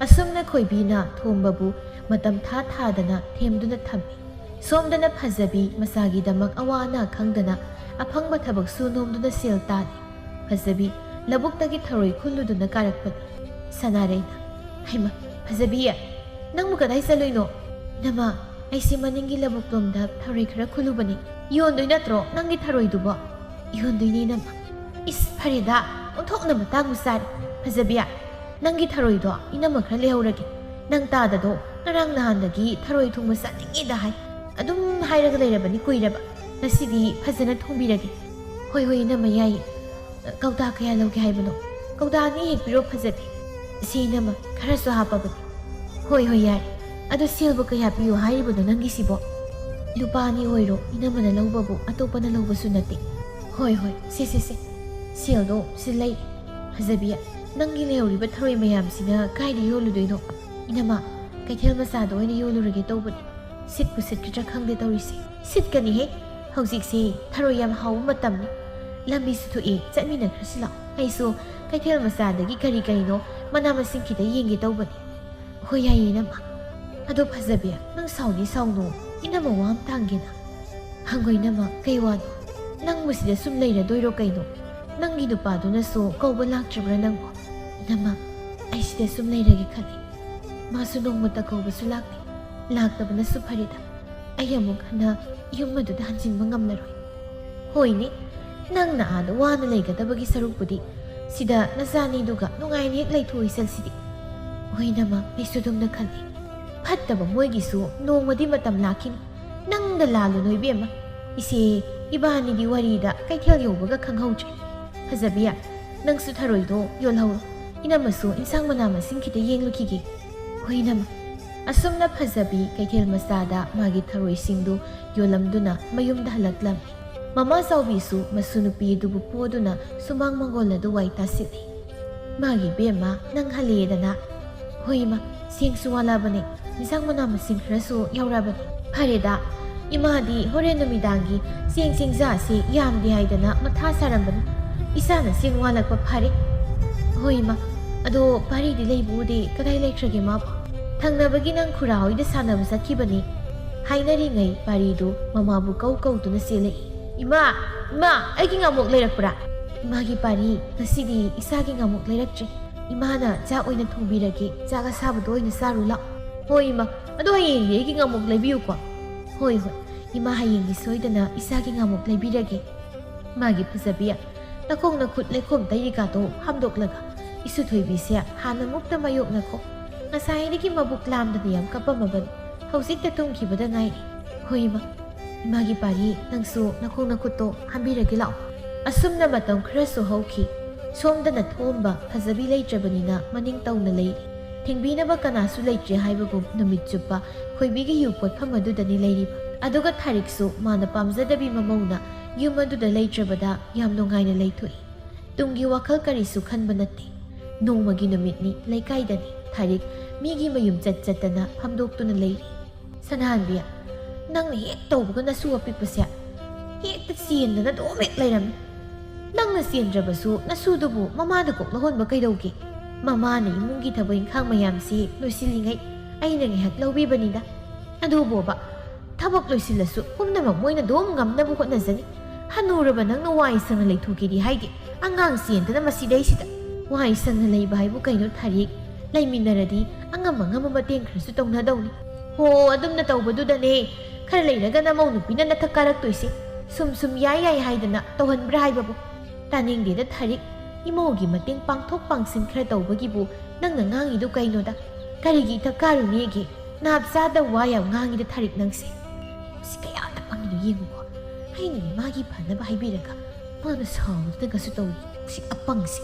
ꯑꯁꯨꯝꯅ ꯈꯣꯏꯕꯤꯅ ꯊꯣꯝꯕꯕꯨ ꯃꯇꯝ ꯊꯥ ꯊꯥꯗꯅ ꯊꯦꯝꯗꯨꯅ ꯊꯝꯃꯤ꯫ ꯁꯣꯝꯗꯅ ꯐꯖꯕꯤ ꯃꯆꯥꯒꯤꯗꯃꯛ ꯑꯋꯥ ꯑꯅꯥ ꯈꯪꯗꯅ ꯑꯐꯪꯕ ꯊꯕꯛ ꯁꯨ ꯅꯣꯝꯗꯨꯅ ꯁꯦꯜ ꯇꯥꯜꯂꯤ꯫ ꯐꯖꯕꯤ ꯂꯧꯕꯨꯛꯇꯒꯤ ꯊꯔꯣꯏ ꯈꯨꯜꯂꯨꯗꯨꯅ ꯀꯥꯔꯛꯄꯅꯤ꯫ ꯁꯅꯥꯔꯩꯅ, "ꯍꯩꯃ, ꯐꯖꯕꯤ, ꯅꯪꯕꯨ ꯀꯗꯥꯏ ꯆꯠꯂꯨꯏꯅꯣ?" "ꯏꯅꯝꯃ, ꯑꯩꯁꯤ ꯃꯅꯤꯡꯒꯤ ꯂꯧꯕꯨꯛꯂꯣꯝꯗ ꯊꯔꯣꯏ ꯈꯔ ꯈꯨꯜꯂꯨꯕꯅꯤ꯫ ꯌꯣꯟꯗꯣꯏ ꯅꯠꯇ꯭ꯔꯣ ꯅꯪꯒꯤ ꯊꯔꯣꯏꯗꯨꯕꯣ?" "ꯌꯣꯟꯗꯣꯏꯅꯦ ꯏꯅꯝꯃ꯫" "ꯏꯁ, ꯐꯔꯦꯗ, ꯑꯣꯟꯊꯣꯛꯅ ꯃꯇꯥꯡꯕꯨ ꯆꯥꯔꯦ꯫ ꯐꯖꯕꯤ, ꯅꯪꯒꯤ ꯊꯔꯣꯏꯗꯣ ꯏꯅꯝꯃ ꯈꯔ ꯂꯩꯍꯧꯔꯒꯦ꯫ ꯅꯪ ꯇꯥꯗꯗꯣ ꯉꯔꯥꯡ ꯅꯍꯥꯟꯗꯒꯤ ꯊꯔꯣꯏ ꯊꯣꯡꯕ ꯆꯥꯅꯤꯡꯉꯦꯗ ꯍꯥꯏ꯫ ꯑꯗꯨꯝ ꯍꯥꯏꯔꯒ ꯂꯩꯔꯕꯅꯤ ꯀꯨꯏꯔꯕ꯫ ꯉꯁꯤꯗꯤ ꯐꯖꯅ ꯊꯣꯡꯕꯤꯔꯒꯦ꯫" "ꯍꯣꯏ, ꯍꯣꯏ, ꯏꯅꯝꯃ, ꯌꯥꯏꯌꯦ꯫ ꯀꯧꯇꯥ ꯀꯌꯥ ꯂꯧꯒꯦ ꯍꯥꯏꯕꯅꯣ?" "ꯀꯧꯇꯥ ꯑꯅꯤ ꯍꯦꯛ ꯄꯤꯔꯣ ꯐꯖꯕꯤ꯫" "ꯁꯤ ꯏꯅꯝꯃ, ꯈꯔꯁꯨ ꯍꯥꯞꯄꯕꯅꯤ꯫" "ꯍꯣꯏ, ꯍꯣꯏ, ꯌꯥꯏ꯫ ꯑꯗꯣ ꯁꯦꯜꯕꯨ ꯀꯌꯥ ꯄꯤꯌꯣ ꯍꯥꯏꯔꯤꯕꯅꯣ ꯅꯪꯒꯤꯁꯤꯕꯣ?" "ꯂꯨꯄꯥ ꯑꯅꯤ ꯑꯣꯏꯔꯣ, ꯏꯅꯝꯃꯅ ꯂꯧꯕꯕꯨ ꯑꯇꯣꯞꯄꯅ ꯂꯧꯕꯁꯨ ꯅꯠꯇꯦ꯫" "ꯍꯣꯏ, ꯍꯣꯏ, ꯁꯦ, ꯁꯦ, ꯁꯦ꯫ ꯁꯦꯜꯗꯣ ꯁꯤ ꯂꯩ꯫ ꯐꯖꯕꯤ, ꯅꯪꯒꯤ ꯂꯩꯍꯧꯔꯤꯕ ꯊꯔꯣꯏ ꯃꯌꯥꯝꯁꯤꯅ ꯀꯥꯏꯗ ꯌꯣꯜꯂꯨꯗꯣꯏꯅꯣ?" "ꯏꯅꯝꯃ, ꯀꯩꯊꯦꯜ ꯃꯆꯥꯗ ꯑꯣꯏꯅ ꯌꯣꯜꯂꯨꯔꯒꯦ ꯇꯧꯕꯅꯤ꯫ ꯁꯤꯠꯄꯨ ꯁꯤꯠꯀꯗ꯭ꯔꯥ ꯈꯪꯗꯦ ꯇꯧꯔꯤꯁꯦ꯫" "ꯁꯤꯠꯀꯅꯤꯍꯦ꯫ ꯍꯧꯖꯤꯛꯁꯦ ꯊꯔꯣꯏ ꯌꯥꯝ ꯍꯥꯎꯕ ꯃꯇꯝꯅꯤ꯫ ꯂꯝꯕꯤꯁꯨ ꯊꯣꯛꯑꯦ, ꯆꯠꯃꯤꯟꯅꯈ꯭ꯔꯁꯤ ꯂꯥꯛꯑꯣ꯫ ꯑꯩꯁꯨ ꯀꯩꯊꯦꯜ ꯃꯆꯥꯗꯒꯤ ꯀꯔꯤ ꯀꯔꯤꯅꯣ ꯃꯅꯥ ꯃꯁꯤꯡ ꯈꯤꯇ ꯌꯦꯡꯒꯦ ꯇꯧꯕꯅꯤ꯫" "ꯍꯣꯏ, ꯌꯥꯏꯌꯦ, ꯏꯅꯝꯃ꯫ ꯑꯗꯣ ꯐꯖꯕꯤ, ꯅꯪ ꯁꯥꯎꯗꯤ ꯁꯥꯎꯅꯨ, ꯏꯅꯝꯃ ꯋꯥ ꯑꯃ ꯇꯥꯡꯒꯦꯅ꯫ ꯍꯪꯉꯣ, ꯏꯅꯝꯃ, ꯀꯩ ꯋꯥꯅꯣ? ꯅꯪꯕꯨ ꯁꯤꯗ ꯁꯨꯝ ꯂꯩꯔꯗꯣꯏꯔꯣ ꯀꯩꯅꯣ? ꯅꯪꯒꯤ ꯅꯨꯄꯥꯗꯨꯅꯁꯨ ꯀꯧꯕ ꯂꯥꯛꯇ꯭ꯔꯤꯕ꯭ꯔꯥ ꯅꯪꯕꯨ?" "ꯏꯅꯝꯃ, ꯑꯩ ꯁꯤꯗ ꯁꯨꯝ ꯂꯩꯔꯒꯦ ꯈꯜꯂꯤ꯫ ꯃꯥꯁꯨ ꯅꯣꯡꯃꯇ ꯀꯧꯕꯁꯨ ꯂꯥꯛꯇꯦ꯫ ꯂꯥꯛꯇꯕꯅꯁꯨ ꯐꯔꯦꯗ꯫ ꯑꯩ ꯑꯃꯨꯛ ꯍꯟꯅ ꯌꯨꯝ ꯑꯗꯨꯗ ꯍꯟꯖꯤꯟꯕ ꯉꯝꯂꯔꯣꯏ꯫" "ꯍꯣꯏꯅꯦ, ꯅꯪꯅ ꯑꯥꯗ ꯋꯥꯅ ꯂꯩꯒꯗꯕꯒꯤ ꯁꯔꯨꯛꯄꯨꯗꯤ ꯁꯤꯗ ꯅꯆꯥꯅꯤꯗꯨꯒ ꯅꯨꯡꯉꯥꯏꯅ ꯍꯦꯛ ꯂꯩꯊꯣꯛꯏ ꯆꯠꯁꯤꯗꯤ꯫" "ꯍꯣꯏ, ꯏꯅꯝꯃ, ꯑꯩꯁꯨ ꯑꯗꯨꯝꯅ ꯈꯜꯂꯤ꯫ ꯐꯠꯇꯕ ꯃꯣꯏꯒꯤꯁꯨ ꯅꯣꯡꯃꯗꯤ ꯃꯇꯝ ꯂꯥꯛꯈꯤꯅꯤ꯫ ꯅꯪꯗ ꯂꯥꯜꯂꯨꯅꯨ ꯏꯕꯦꯝꯃ꯫ "ꯏꯆꯦ, ꯏꯕꯥꯅꯤꯗꯤ ꯋꯥꯔꯤꯗ ꯀꯩꯊꯦꯜ ꯌꯧꯕꯒ ꯈꯪꯍꯧꯗ꯭ꯔꯦ꯫ ꯐꯖꯕꯤ, ꯅꯪꯁꯨ ꯊꯔꯣꯏꯗꯣ ꯌꯣꯜꯍꯧꯔꯣ꯫ ꯏꯅꯝꯃꯁꯨ ꯏꯟꯁꯥꯡ ꯃꯅꯥ ꯃꯁꯤꯡ ꯈꯤꯇ ꯌꯦꯡꯂꯨꯈꯤꯒꯦ꯫" "ꯍꯣꯏ ꯏꯅꯝꯃ꯫" ꯑꯁꯨꯝꯅ ꯐꯖꯕꯤ ꯀꯩꯊꯦꯜ ꯃꯆꯥꯗ ꯃꯥꯒꯤ ꯊꯔꯣꯏꯁꯤꯡꯗꯨ ꯌꯣꯜꯂꯝꯗꯨꯅ ꯃꯌꯨꯝꯗ ꯍꯜꯂꯛꯂꯝꯃꯤ꯫ ꯃꯃꯥ ꯆꯥꯎꯕꯤꯁꯨ ꯃꯁꯨ ꯅꯨꯄꯤ ꯑꯗꯨꯕꯨ ꯄꯣꯗꯨꯅ ꯁꯨꯃꯥꯡ ꯃꯪꯒꯣꯜ ꯑꯗꯨ ꯋꯥꯏ ꯇꯥꯁꯤꯜꯂꯤ꯫ "ꯃꯥꯒꯤ ꯏꯕꯦꯝꯃ, ꯅꯪ ꯍꯜꯂꯛꯑꯦꯗꯅ?" "ꯍꯣꯏ ꯏꯃꯥ, ꯆꯦꯡꯁꯨ ꯋꯥꯠꯂꯕꯅꯦ, ꯏꯟꯁꯥꯡ ꯃꯅꯥ ꯃꯁꯤꯡ ꯈꯔꯁꯨ ꯌꯥꯎꯔꯕꯅꯦ꯫" "ꯐꯔꯦꯗ, ꯏꯃꯥꯗꯤ ꯍꯣꯔꯦꯟ ꯅꯨꯃꯤꯗꯥꯡꯒꯤ ꯆꯦꯡ ꯆꯦꯡꯖꯥꯁꯦ ꯌꯥꯝꯗꯦ ꯍꯥꯏꯗꯅ ꯃꯊꯥ ꯁꯥꯔꯝꯕꯅꯤ꯫ ꯏꯆꯥꯅ ꯆꯦꯡ ꯋꯥꯠꯂꯛꯄ ꯐꯔꯦ꯫" "ꯍꯣꯏ ꯏꯃꯥ, ꯑꯗꯣ ꯄꯥꯔꯤꯗꯤ ꯂꯩꯕꯨ ꯎꯗꯦ, ꯀꯗꯥꯏ ꯂꯩꯈ꯭ꯔꯒꯦ ꯃꯥꯕꯨ?" "ꯊꯪꯅꯕꯒꯤ ꯅꯪ ꯈꯨꯔꯥ ꯍꯣꯏꯗ ꯁꯥꯟꯅꯕ ꯆꯠꯈꯤꯕꯅꯤ꯫" ꯍꯥꯏꯅꯔꯤꯉꯩ ꯄꯥꯔꯤꯗꯨ ꯃꯃꯥꯕꯨ ꯀꯧ ꯀꯧꯗꯨꯅ ꯆꯦꯜꯂꯛꯏ꯫ "ꯏꯃꯥ! ꯏꯃꯥ! ꯑꯩꯒꯤ ꯉꯥꯃꯣꯛ ꯂꯩꯔꯛꯄ꯭ꯔꯥ?" "ꯏꯃꯥꯒꯤ ꯄꯥꯔꯤ, ꯉꯁꯤꯗꯤ ꯏꯆꯥꯒꯤ ꯉꯥꯃꯣꯛ ꯂꯩꯔꯛꯇ꯭ꯔꯦ꯫ ꯏꯃꯥꯅ ꯆꯥꯛ ꯑꯣꯏꯅ ꯊꯣꯡꯕꯤꯔꯒꯦ, ꯆꯥꯛ ꯑꯁꯥꯕꯗꯣ ꯑꯣꯏꯅ ꯆꯥꯔꯨ ꯂꯥꯛꯑꯣ꯫" "ꯍꯣꯏ ꯏꯃꯥ, ꯑꯗꯣ ꯍꯌꯦꯡꯗꯤ ꯑꯩꯒꯤ ꯉꯥꯃꯣꯛ ꯂꯩꯕꯤꯌꯨꯀꯣ꯫" "ꯍꯣꯏ, ꯍꯣꯏ, ꯏꯃꯥ ꯍꯌꯦꯡꯗꯤ ꯁꯣꯏꯗꯅ ꯏꯆꯥꯒꯤ ꯉꯥꯃꯣꯛ ꯂꯩꯕꯤꯔꯒꯦ꯫" ꯃꯥꯒꯤ ꯐꯖꯕꯤ, ꯅꯈꯣꯡ ꯅꯈꯨꯠ ꯂꯩꯈꯣꯝ ꯇꯩꯔꯤꯀꯥꯗꯣ ꯍꯥꯝꯗꯣꯛꯂꯒ, ꯏꯁꯨ ꯊꯣꯏꯕꯤꯁꯦ ꯍꯥꯟꯅ ꯃꯨꯛꯇ ꯃꯥꯌꯣꯛꯅꯈꯣ꯫ ꯉꯁꯥꯏꯗꯒꯤ ꯃꯕꯨꯛ ꯂꯥꯝꯗꯅ ꯌꯥꯝ ꯀꯞꯄꯝꯃꯕꯅꯤ꯫ ꯍꯧꯖꯤꯛꯇ ꯇꯨꯝꯈꯤꯕꯗ ꯉꯥꯏꯔꯤ꯫ "ꯍꯣꯏ ꯏꯃꯥ꯫" "ꯏꯃꯥꯒꯤ ꯄꯥꯔꯤ, ꯅꯪꯁꯨ ꯅꯈꯣꯡ ꯅꯈꯨꯠꯇꯣ ꯍꯥꯝꯕꯤꯔꯒꯦ ꯂꯥꯛꯑꯣ꯫" ꯑꯁꯨꯝꯅ ꯃꯇꯝ ꯈꯔꯁꯨ ꯍꯧꯈꯤ꯫ ꯁꯣꯝꯗꯅ ꯊꯣꯝꯕ ꯐꯖꯕꯤ ꯂꯩꯇ꯭ꯔꯕꯅꯤꯅ ꯃꯅꯤꯡ ꯇꯧꯅ ꯂꯩꯔꯤ꯫ ꯊꯤꯡꯕꯤꯅꯕ ꯀꯅꯥꯁꯨ ꯂꯩꯇ꯭ꯔꯦ ꯍꯥꯏꯕꯒꯨꯝ ꯅꯨꯃꯤꯠ ꯆꯨꯞꯄ ꯈꯣꯏꯕꯤꯒꯤ ꯌꯨ ꯄꯣꯠꯐꯝ ꯑꯗꯨꯗꯅꯤ ꯂꯩꯔꯤꯕ꯫ ꯑꯗꯨꯒ ꯊꯥꯔꯤꯛꯁꯨ ꯃꯥꯅ ꯄꯥꯝꯖꯗꯕꯤ ꯃꯃꯧꯅ ꯌꯨꯝ ꯑꯗꯨꯗ ꯂꯩꯇ꯭ꯔꯕꯗ ꯌꯥꯝ ꯅꯨꯡꯉꯥꯏꯅ ꯂꯩꯊꯣꯛꯏ꯫ ꯇꯨꯡꯒꯤ ꯋꯥꯈꯜ ꯀꯔꯤꯁꯨ ꯈꯟꯕ ꯅꯠꯇꯦ꯫ ꯅꯣꯡꯃꯒꯤ ꯅꯨꯃꯤꯠꯅꯤ, ꯂꯩꯀꯥꯏꯗꯅꯤ꯫ ꯊꯥꯔꯤꯛ ꯃꯤꯒꯤ ꯃꯌꯨꯝ ꯆꯠ ꯆꯠꯇꯅ ꯐꯝꯗꯣꯛꯇꯨꯅ ꯂꯩꯔꯤ꯫ "ꯁꯅꯥꯍꯟꯕꯤ, ꯅꯪꯅ ꯍꯦꯛ ꯇꯧꯕꯒ ꯅꯁꯨ ꯑꯄꯤꯛꯄꯁꯦ ꯍꯦꯛꯇ ꯆꯦꯟꯗꯅ ꯑꯗꯨꯝ ꯍꯦꯛ ꯂꯩꯔꯝꯃꯤ꯫ ꯅꯪꯅ ꯆꯦꯟꯗ꯭ꯔꯕꯁꯨ ꯅꯁꯨꯗꯨꯕꯨ ꯃꯃꯥꯗ ꯀꯣꯛ ꯂꯧꯍꯟꯕ ꯀꯩꯗꯧꯒꯦ?" "ꯃꯃꯥꯅ ꯏꯃꯨꯡꯒꯤ ꯊꯕꯛ ꯏꯪꯈꯥꯡ ꯃꯌꯥꯝꯁꯤ ꯂꯣꯏꯁꯤꯜꯂꯤꯉꯩ ꯑꯩꯅ ꯉꯥꯏꯍꯥꯛ ꯂꯧꯕꯤꯕꯅꯤꯗ꯫ ꯑꯗꯨꯕꯣꯕ, ꯊꯕꯛ ꯂꯣꯏꯁꯤꯜꯂꯁꯨ ꯄꯨꯝꯅꯃꯛ ꯃꯣꯏꯅ ꯑꯗꯨꯝ ꯉꯝꯅꯕ ꯍꯣꯠꯅꯖꯅꯤ꯫ ꯍꯅꯨꯔꯕ ꯅꯪꯅ ꯋꯥꯏ ꯁꯪꯅ ꯂꯩꯊꯣꯛꯀꯦꯗꯤ ꯍꯥꯏꯗꯦ꯫ ꯑꯉꯥꯡ ꯆꯦꯟꯗꯅ ꯃꯁꯤꯗꯩꯁꯤꯗ꯫ ꯋꯥꯏ ꯁꯪꯅ ꯂꯩꯕ ꯍꯥꯏꯕꯨ ꯀꯩꯅꯣ ꯊꯥꯔꯤꯛ? ꯂꯩꯃꯤꯟꯅꯔꯗꯤ ꯑꯉꯝ ꯑꯉꯝꯕ ꯃꯇꯦꯡ ꯈꯔꯁꯨ ꯇꯧꯅꯗꯧꯅꯤ꯫" "ꯍꯣ, ꯑꯗꯨꯝꯅ ꯇꯧꯕꯗꯨꯗꯅꯦ ꯈꯔ ꯂꯩꯔꯒ ꯅꯃꯧ ꯅꯨꯄꯤꯅ ꯅꯊꯛ ꯀꯥꯔꯛꯇꯣꯏꯁꯦ꯫ ꯁꯨꯝ ꯁꯨꯝ ꯌꯥꯏ ꯌꯥꯏ ꯍꯥꯏꯗꯅ ꯇꯧꯍꯟꯕ꯭ꯔꯥ ꯍꯥꯏꯕꯕꯨ?" "ꯇꯥꯅꯤꯡꯗꯦꯗ ꯊꯥꯔꯤꯛ꯫ ꯏꯃꯧꯒꯤ ꯃꯇꯦꯡ ꯄꯥꯡꯊꯣꯛ ꯄꯥꯡꯁꯤꯟ ꯈꯔ ꯇꯧꯕꯒꯤꯕꯨ ꯅꯪꯅ ꯉꯥꯡꯉꯤꯗꯨ ꯀꯩꯅꯣꯗ? ꯀꯔꯤꯒꯤ ꯏꯊꯛ ꯀꯥꯔꯨꯅꯦꯒꯦ? ꯅꯥꯞ ꯆꯥꯗ ꯋꯥ ꯌꯥꯝ ꯉꯥꯡꯉꯤꯗ ꯊꯥꯔꯤꯛ ꯅꯪꯁꯦ꯫ ꯁꯤ ꯀꯌꯥꯗ ꯄꯪꯉꯤꯅꯣ ꯌꯦꯡꯉꯨꯀꯣ꯫ ꯑꯩꯅꯗꯤ ꯃꯥꯒꯤ ꯐꯅꯕ ꯍꯥꯏꯕꯤꯔꯒ ꯃꯥꯅ ꯁꯥꯎꯗꯨꯅꯒꯁꯨ ꯇꯧꯔꯤ꯫ ꯁꯤ ꯑꯄꯪꯁꯤ꯫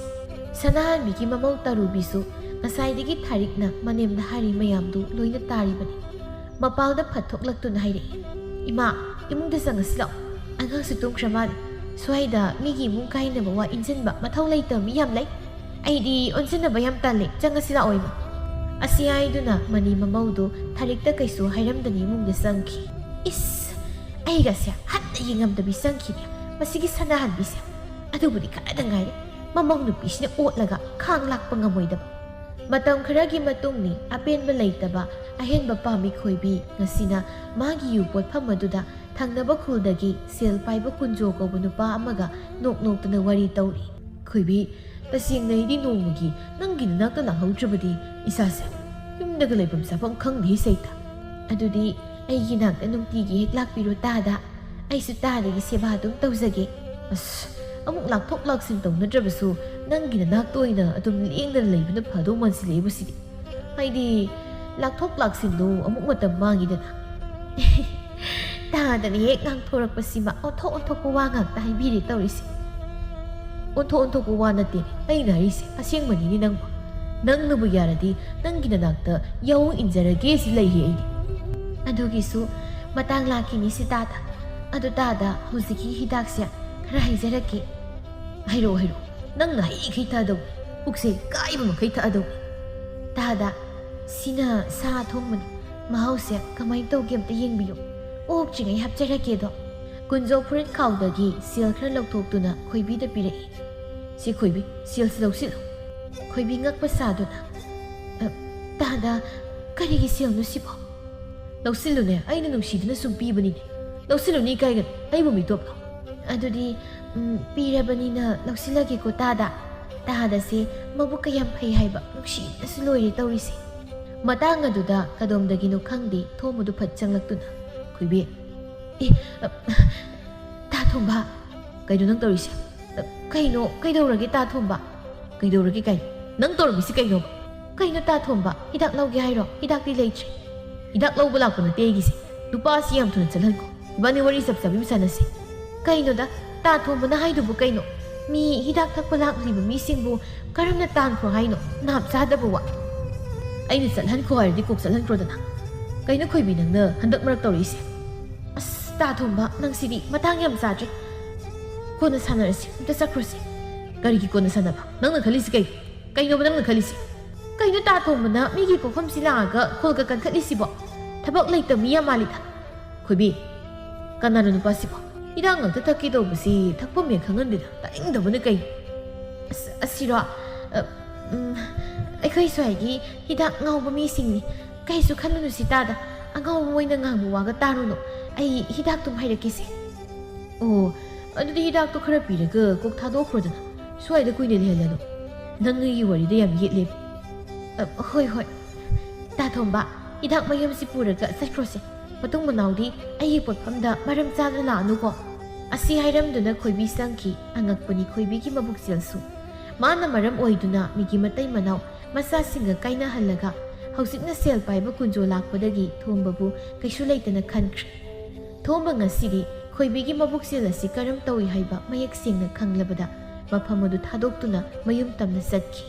ꯁꯅꯥꯍꯟꯕꯤꯒꯤ ꯃꯃꯧ ꯇꯔꯨꯕꯤꯁꯨ ꯉꯁꯥꯏꯗꯒꯤ ꯊꯥꯔꯤꯛꯅ ꯃꯅꯦꯝꯗ ꯍꯥꯏꯔꯤ ꯃꯌꯥꯝꯗꯨ ꯂꯣꯏꯅ ꯇꯥꯔꯤꯕꯅꯤ꯫ ꯃꯄꯥꯜꯗ ꯐꯠ ꯊꯣꯛꯂꯛꯇꯨꯅ ꯍꯥꯏꯔꯛꯏ, "ꯏꯃꯥ, ꯏꯃꯨꯡꯗ ꯆꯪꯉꯁꯤ ꯂꯥꯛꯑꯣ꯫ ꯑꯉꯥꯡꯁꯨ ꯇꯨꯝꯈ꯭ꯔ ꯃꯥꯜꯂꯦ꯫ ꯁ꯭ꯋꯥꯏꯗ ꯃꯤꯒꯤ ꯏꯃꯨꯡ ꯀꯥꯏꯅꯕ ꯋꯥ ꯏꯟꯖꯤꯟꯕ ꯃꯊꯧ ꯂꯩꯇꯕ ꯃꯤ ꯌꯥꯝ ꯂꯩ꯫ ꯑꯩꯗꯤ ꯑꯣꯟꯁꯤꯟꯅꯕ ꯌꯥꯝ ꯇꯜꯂꯦ꯫ ꯆꯪꯉꯁꯤ ꯂꯥꯛꯑꯣ ꯏꯃꯥ꯫" ꯑꯁꯤ ꯍꯥꯏꯗꯨꯅ ꯃꯅꯤ ꯃꯃꯧꯗꯨ ꯊꯥꯔꯤꯛꯇ ꯀꯩꯁꯨ ꯍꯥꯏꯔꯝꯗꯅ ꯏꯃꯨꯡꯗ ꯆꯪꯈꯤ꯫ ꯏꯁ! ꯑꯩꯒꯁꯦ ꯍꯟꯅ ꯌꯦꯡꯉꯝꯗꯕꯤ ꯆꯪꯈꯤꯅꯦ ꯃꯁꯤꯒꯤ ꯁꯅꯥꯍꯟꯕꯤꯁꯦ꯫ ꯑꯗꯨꯕꯨꯗꯤ ꯈꯔꯗ ꯉꯥꯏꯔꯦ ꯃꯃꯧ ꯅꯨꯄꯤꯁꯤꯅ ꯑꯣꯠꯂꯒ ꯈꯥꯡ ꯂꯥꯛꯄ ꯉꯝꯃꯣꯏꯗꯕ꯫ ꯃꯇꯝ ꯈꯔꯒꯤ ꯃꯇꯨꯡꯅꯤ ꯑꯄꯦꯟꯕ ꯂꯩꯇꯕ ꯑꯍꯦꯟꯕ ꯄꯥꯝꯃꯤ ꯈꯣꯏꯕꯤ ꯉꯁꯤꯅ ꯃꯥꯒꯤ ꯌꯨ ꯄꯣꯠꯐꯝ ꯑꯗꯨꯗ ꯊꯪꯅꯕ ꯈꯨꯜꯗꯒꯤ ꯁꯦꯜ ꯄꯥꯏꯕ ꯀꯨꯟꯖꯣ ꯀꯧꯕ ꯅꯨꯄꯥ ꯑꯃꯒ ꯅꯣꯛ ꯅꯣꯛꯇꯅ ꯋꯥꯔꯤ ꯇꯧꯔꯤ꯫ "ꯈꯣꯏꯕꯤ, ꯇꯁꯦꯡꯅ ꯑꯩꯗꯤ ꯅꯣꯡꯃꯒꯤ ꯅꯪꯒꯤ ꯅꯅꯥꯛꯇ ꯂꯥꯛꯍꯧꯗ꯭ꯔꯕꯗꯤ ꯏꯁꯥꯁꯦ ꯌꯨꯝꯗꯒ ꯂꯩꯐꯝ ꯆꯥꯐꯝ ꯈꯪꯗꯦ ꯁꯩꯇ꯫ ꯑꯗꯨꯗꯤ ꯑꯩꯒꯤ ꯅꯥꯛꯇ ꯅꯨꯡꯇꯤꯒꯤ ꯍꯦꯛ ꯂꯥꯛꯄꯤꯔꯣ ꯇꯥꯗ꯫ ꯑꯩꯁꯨ ꯇꯥꯗꯒꯤ ꯁꯦꯕꯥ ꯑꯗꯨꯝ ꯇꯧꯖꯒꯦ꯫" ꯑꯁ, ꯑꯃꯨꯛ ꯂꯥꯛꯊꯣꯛ ꯂꯥꯛꯁꯤꯟ ꯇꯧꯅꯗ꯭ꯔꯕꯁꯨ ꯅꯪꯒꯤ ꯅꯅꯥꯛꯇ ꯑꯣꯏꯅ ꯑꯗꯨꯝ ꯂꯦꯡꯗꯅ ꯂꯩꯕꯅ ꯐꯗꯧ ꯃꯥꯟꯁꯤꯜꯂꯛꯑꯦꯕꯨ ꯁꯤꯗꯤ꯫ ꯍꯥꯏꯗꯤ ꯂꯥꯛꯊꯣꯛ ꯂꯥꯛꯁꯤꯟꯗꯣ ꯑꯃꯨꯛ ꯃꯇꯝ ꯃꯥꯡꯉꯤꯗꯅ꯫ ꯇꯥꯗꯅ ꯍꯦꯛ ꯉꯥꯡꯊꯣꯔꯛꯄꯁꯤꯃ ꯑꯣꯟꯊꯣꯛ ꯑꯣꯟꯊꯣꯛꯄ ꯋꯥ ꯉꯥꯛꯇ ꯍꯥꯏꯕꯤꯔꯦ ꯇꯧꯔꯤꯁꯦ꯫ ꯑꯣꯟꯊꯣꯛ ꯑꯣꯟꯊꯣꯛꯄ ꯋꯥ ꯅꯠꯇꯦ ꯑꯩꯅ ꯍꯥꯏꯔꯤꯁꯦ, ꯑꯁꯦꯡꯕꯅꯤꯅꯦ ꯅꯪꯕꯨ꯫ ꯅꯪꯅꯕꯨ ꯌꯥꯔꯗꯤ ꯅꯪꯒꯤ ꯅꯅꯥꯛꯇ ꯌꯥꯍꯣꯡ ꯏꯟꯖꯔꯒꯦ ꯁꯤ ꯂꯩꯔꯤ ꯑꯩꯗꯤ꯫ ꯑꯗꯨꯒꯤꯁꯨ ꯃꯇꯥꯡ ꯂꯥꯛꯈꯤꯅꯤ ꯁꯤ ꯇꯥꯗ꯫ ꯑꯗꯨ ꯇꯥꯗ, ꯍꯧꯖꯤꯛꯀꯤ ꯍꯤꯗꯥꯛꯁꯦ ꯈꯔ ꯍꯩꯖꯔꯛꯀꯦ꯫ ꯍꯩꯔꯛꯑꯣ, ꯍꯩꯔꯛꯑꯣ꯫ ꯅꯪꯅ ꯍꯩꯈꯩ ꯊꯛꯑꯗꯧꯅꯤ꯫ ꯄꯨꯛꯁꯦ ꯀꯥꯏꯕ ꯃꯈꯩ ꯊꯛꯑꯗꯧꯅꯤ꯫ ꯇꯥꯗ, ꯁꯤꯅ ꯁꯥ ꯑꯊꯣꯡꯕꯅꯤ꯫ ꯃꯍꯥꯎꯁꯦ ꯀꯃꯥꯏꯅ ꯇꯧꯒꯦ ꯑꯝꯇ ꯌꯦꯡꯕꯤꯌꯨ꯫ ꯑꯣꯛꯇ꯭ꯔꯤꯉꯩ ꯍꯥꯞꯆꯔꯛꯀꯦ ꯑꯗꯣ꯫ ꯀꯨꯟꯖꯣ ꯐꯨꯔꯤꯠ ꯈꯥꯎꯗꯒꯤ ꯁꯦꯜ ꯈꯔ ꯂꯧꯊꯣꯛꯇꯨꯅ ꯈꯣꯏꯕꯤꯗ ꯄꯤꯔꯛꯏ꯫ "ꯁꯤ ꯈꯣꯏꯕꯤ, ꯁꯦꯜꯁꯤ ꯂꯧꯁꯤꯜꯂꯨ꯫" ꯈꯣꯏꯕꯤ ꯉꯛꯄ ꯁꯥꯗꯨꯅ, "ꯑ, ꯇꯥꯗ, ꯀꯔꯤꯒꯤ ꯁꯦꯜꯅꯣ ꯁꯤꯕꯣ?" "ꯂꯧꯁꯤꯜꯂꯨꯅꯦ, ꯑꯩꯅ ꯅꯨꯡꯁꯤꯗꯨꯅ ꯁꯨꯝ ꯄꯤꯕꯅꯤꯅꯦ꯫ ꯂꯧꯁꯤꯜꯂꯨꯅꯦ, ꯏꯀꯥꯏꯒꯅꯨ, ꯑꯩꯕꯨ ꯃꯤꯇꯣꯞꯂꯣ?" "ꯑꯗꯨꯗꯤ, ꯎꯝ, ꯄꯤꯔꯕꯅꯤꯅ ꯂꯧꯁꯤꯜꯂꯒꯦꯀꯣ ꯇꯥꯗ꯫" ꯇꯥꯗꯁꯦ ꯃꯕꯨꯛꯀ ꯌꯥꯝ ꯐꯩ ꯍꯥꯏꯕ, ꯅꯨꯡꯁꯤꯕꯅꯁꯨ ꯂꯣꯏꯔꯦ ꯇꯧꯔꯤꯁꯦ꯫ ꯃꯇꯥꯡ ꯑꯗꯨꯗ ꯀꯗꯣꯝꯗꯒꯤꯅꯣ ꯈꯪꯗꯦ ꯊꯣꯝꯕꯗꯨ ꯐꯠ ꯆꯪꯂꯛꯇꯨꯅ, "ꯈꯣꯏꯕꯤ, ꯑꯦ, ꯑ, ꯇꯥ ꯊꯣꯝꯕ, ꯀꯩꯅꯣ ꯅꯪ ꯇꯧꯔꯤꯁꯦ? ꯑ, ꯀꯩꯅꯣ, ꯀꯩꯗꯧꯔꯒꯦ ꯇꯥ ꯊꯣꯝꯕ? ꯀꯩꯗꯧꯔꯒꯦ ꯀꯥꯏꯅ? ꯅꯪ ꯇꯧꯔꯝꯃꯤꯁꯤ ꯀꯩꯅꯣꯕ?" "ꯀꯩꯅꯣ ꯇꯥ ꯊꯣꯝꯕ, ꯍꯤꯗꯥꯛ ꯂꯧꯒꯦ ꯍꯥꯏꯔꯣ? ꯍꯤꯗꯥꯛꯇꯤ ꯂꯩꯇ꯭ꯔꯦ꯫" "ꯍꯤꯗꯥꯛ ꯂꯧꯕ ꯂꯥꯛꯄ ꯅꯠꯇꯦ ꯑꯩꯒꯤꯁꯦ꯫ ꯅꯨꯄꯥꯁꯤ ꯌꯥꯝ ꯊꯨꯅ ꯆꯠꯍꯟꯈꯣ꯫ ꯏꯕꯥꯅꯤ ꯋꯥꯔꯤ ꯆꯞ ꯆꯥꯕꯤ ꯑꯃ ꯁꯥꯟꯅꯁꯤ꯫ ꯀꯩꯅꯣꯗ, ꯇꯥ ꯊꯣꯝꯕꯅ ꯍꯥꯏꯗꯨꯕꯨ ꯀꯩꯅꯣ? ꯃꯤ ꯍꯤꯗꯥꯛ ꯊꯛꯄ ꯂꯥꯛꯂꯤꯕ ꯃꯤꯁꯤꯡꯕꯨ ꯀꯔꯝꯅ ꯇꯥꯟꯈ꯭ꯔꯣ ꯍꯥꯏꯅꯣ? ꯅꯥꯞ ꯆꯥꯗꯕ ꯋꯥ꯫ ꯑꯩꯅ ꯆꯠꯍꯟꯈꯣ ꯍꯥꯏꯔꯗꯤ ꯀꯣꯛ ꯆꯠꯍꯟꯈ꯭ꯔꯣꯗꯅ꯫ ꯀꯩꯅꯣ ꯈꯣꯏꯕꯤ, ꯅꯪꯅ ꯍꯟꯗꯛ ꯃꯔꯛ ꯇꯧꯔꯛꯏꯁꯦ? ꯑꯁ, ꯇꯥ ꯊꯣꯝꯕ, ꯅꯪ ꯁꯤꯗꯤ ꯃꯇꯥꯡ ꯌꯥꯝ ꯆꯥꯗ꯭ꯔꯦ꯫ ꯀꯣꯟꯅ ꯁꯥꯟꯅꯔꯁꯤ, ꯑꯝꯇ ꯆꯠꯈ꯭ꯔꯣꯁꯦ꯫ ꯀꯔꯤꯒꯤ ꯀꯣꯟꯅ ꯁꯥꯟꯅꯕ? ꯅꯪꯅ ꯈꯜꯂꯤꯁꯤ ꯀꯩ? ꯀꯩꯅꯣꯕ ꯅꯪꯅ ꯈꯜꯂꯤꯁꯤ? ꯀꯩꯅꯣ ꯇꯥ ꯊꯣꯝꯕꯅ ꯃꯤꯒꯤ ꯄꯣꯛꯐꯝꯁꯤ ꯂꯥꯛꯑꯒ ꯈꯣꯜꯒ ꯀꯟꯈꯠꯂꯤꯁꯤꯕꯣ? ꯊꯕꯛ ꯂꯩꯇꯕ ꯃꯤ ꯌꯥꯝ ꯃꯥꯜꯂꯤꯗ꯫ ꯈꯣꯏꯕꯤ, ꯀꯅꯥꯅꯣ ꯅꯨꯄꯥꯁꯤꯕꯣ? ꯍꯤꯗꯥꯛ ꯉꯥꯛꯇ ꯊꯛꯀꯦ ꯇꯧꯕꯁꯤ ꯊꯛꯐꯝ ꯍꯦꯛ ꯈꯪꯍꯟꯗꯦꯗ, ꯇꯥꯅꯤꯡꯗꯕꯅ ꯀꯩ? ꯑꯁ, ꯑꯁꯤꯔꯣ? ꯑ, ꯎꯝ, ꯑꯩꯈꯣꯏ ꯁ꯭ꯋꯥꯏꯒꯤ ꯍꯤꯗꯥꯛ ꯉꯥꯎꯕ ꯃꯤꯁꯤꯡꯅꯤ꯫ ꯀꯩꯁꯨ ꯈꯜꯂꯨꯅꯨ ꯁꯤꯇꯥꯗ, ꯑꯉꯥꯎꯕ ꯃꯣꯏꯅ ꯉꯥꯡꯕ ꯋꯥꯒ ꯇꯥꯔꯨꯅꯨ꯫ ꯑꯩ ꯍꯤꯗꯥꯛꯇꯨꯝ ꯍꯥꯏꯔꯛꯀꯦꯁꯦ꯫ ꯑꯣ, ꯑꯗꯨꯗꯤ ꯍꯤꯗꯥꯛꯇꯣ ꯈꯔ ꯄꯤꯔꯒ ꯀꯣꯛ ꯊꯥꯗꯣꯛꯈ꯭ꯔꯣꯗꯅ, ꯁ꯭ꯋꯥꯏꯗ ꯀꯨꯏꯅ ꯂꯩꯍꯜꯂꯅꯨ꯫ ꯅꯪ ꯑꯩꯒꯤ ꯋꯥꯔꯤꯗ ꯌꯥꯝ ꯌꯦꯠꯂꯦ꯫ ꯑ, ꯍꯣꯏ, ꯍꯣꯏ꯫ ꯇꯥ ꯊꯣꯝꯕ, ꯍꯤꯗꯥꯛ ꯃꯌꯨꯝꯁꯤ ꯄꯨꯔꯒ ꯆꯠꯈ꯭ꯔꯣꯁꯦ꯫ ꯃꯇꯨꯡ ꯃꯅꯥꯎꯗꯤ ꯑꯩꯒꯤ ꯄꯣꯠꯐꯝꯗ ꯃꯔꯝ ꯆꯥꯗꯅ ꯂꯥꯛꯑꯅꯨꯀꯣ꯫ ꯑꯁꯤ ꯍꯥꯏꯔꯝꯗꯨꯅ ꯈꯣꯏꯕꯤ ꯆꯪꯈꯤ꯫ ꯑꯉꯛꯄꯅꯤ ꯈꯣꯏꯕꯤꯒꯤ ꯃꯕꯨꯛꯆꯦꯜꯁꯨ꯫ ꯃꯥꯅ ꯃꯔꯝ ꯑꯣꯏꯗꯨꯅ ꯃꯤꯒꯤ ꯃꯇꯩ ꯃꯅꯥꯎ ꯃꯆꯥꯁꯤꯡꯒ ꯀꯥꯏꯅꯍꯜꯂꯒ ꯍꯧꯖꯤꯛꯅ ꯁꯦꯜ ꯄꯥꯏꯕ ꯀꯨꯟꯖꯣ ꯂꯥꯛꯄꯗꯒꯤ ꯊꯣꯝꯕꯕꯨ ꯀꯩꯁꯨ ꯂꯩꯇꯅ ꯈꯟꯈ꯭ꯔꯦ꯫ ꯊꯣꯝꯕ ꯉꯁꯤꯗꯤ ꯈꯣꯏꯕꯤꯒꯤ ꯃꯕꯨꯛꯆꯦꯜ ꯑꯁꯤ ꯀꯔꯝ ꯇꯧꯏ ꯍꯥꯏꯕ ꯃꯌꯦꯛ ꯁꯦꯡꯅ ꯈꯪꯂꯕꯗ ꯃꯐꯝ ꯑꯗꯨ ꯊꯥꯗꯣꯛꯇꯨꯅ ꯃꯌꯨꯝ ꯇꯝꯅ ꯆꯠꯈꯤ꯫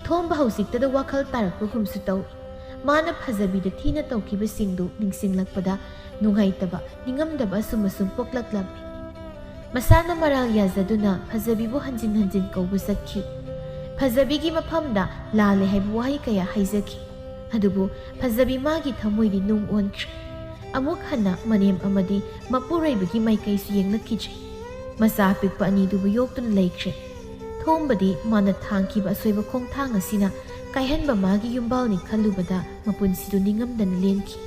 ꯊꯣꯝꯕ ꯍꯧꯖꯤꯛꯇꯗ ꯋꯥꯈꯜ ꯇꯥꯔꯛꯄꯒꯨꯝꯁꯨ ꯇꯧꯏ꯫ ꯃꯥꯅ ꯐꯖꯕꯤꯗ ꯊꯤꯅ ꯇꯧꯈꯤꯕꯁꯤꯡꯗꯨ ꯅꯤꯡꯁꯤꯡꯂꯛꯄꯗ ꯅꯨꯡꯉꯥꯏꯇꯕ, ꯅꯤꯡꯉꯝꯗꯕ ꯑꯁꯨꯝ ꯑꯁꯨꯝ ꯄꯣꯛꯂꯛꯂꯝꯃꯤ꯫ ꯃꯁꯥꯅ ꯃꯔꯥꯜ ꯌꯥꯖꯗꯨꯅ ꯐꯖꯕꯤꯕꯨ ꯍꯟꯖꯤꯟ ꯍꯟꯖꯤꯟ ꯀꯧꯕ ꯆꯠꯈꯤ꯫ ꯐꯖꯕꯤꯒꯤ ꯃꯐꯝꯗ ꯂꯥꯜꯂꯦ ꯍꯥꯏꯕ ꯋꯥꯍꯩ ꯀꯌꯥ ꯍꯥꯏꯖꯈꯤ꯫ ꯑꯗꯨꯕꯨ ꯐꯖꯕꯤ ꯃꯥꯒꯤ ꯊꯃꯣꯏꯗꯤ ꯅꯨꯡ ꯑꯣꯟꯈ꯭ꯔꯦ꯫ ꯑꯃꯨꯛ ꯍꯟꯅ ꯃꯅꯦꯝ ꯑꯃꯗꯤ ꯃꯄꯨꯔꯣꯏꯕꯒꯤ ꯃꯥꯏꯀꯩꯁꯨ ꯌꯦꯡꯂꯛꯈꯤꯗ꯭ꯔꯦ꯫ ꯃꯆꯥ ꯑꯄꯤꯛꯄ ꯑꯅꯤꯗꯨꯕꯨ ꯌꯣꯛꯇꯨꯅ ꯂꯩꯈ꯭ꯔꯦ꯫ ꯊꯣꯝꯕꯗꯤ ꯃꯥꯅ ꯊꯥꯡꯈꯤꯕ ꯑꯁꯣꯏꯕ ꯈꯣꯡꯊꯥꯡ ꯑꯁꯤꯅ ꯀꯥꯏꯍꯟꯕ ꯃꯥꯒꯤ ꯌꯨꯝꯕꯥꯜꯅꯤ ꯈꯜꯂꯨꯕꯗ ꯃꯄꯨꯟꯁꯤꯗꯨ ꯅꯤꯡꯉꯝꯗꯅ ꯂꯦꯟꯈꯤ꯫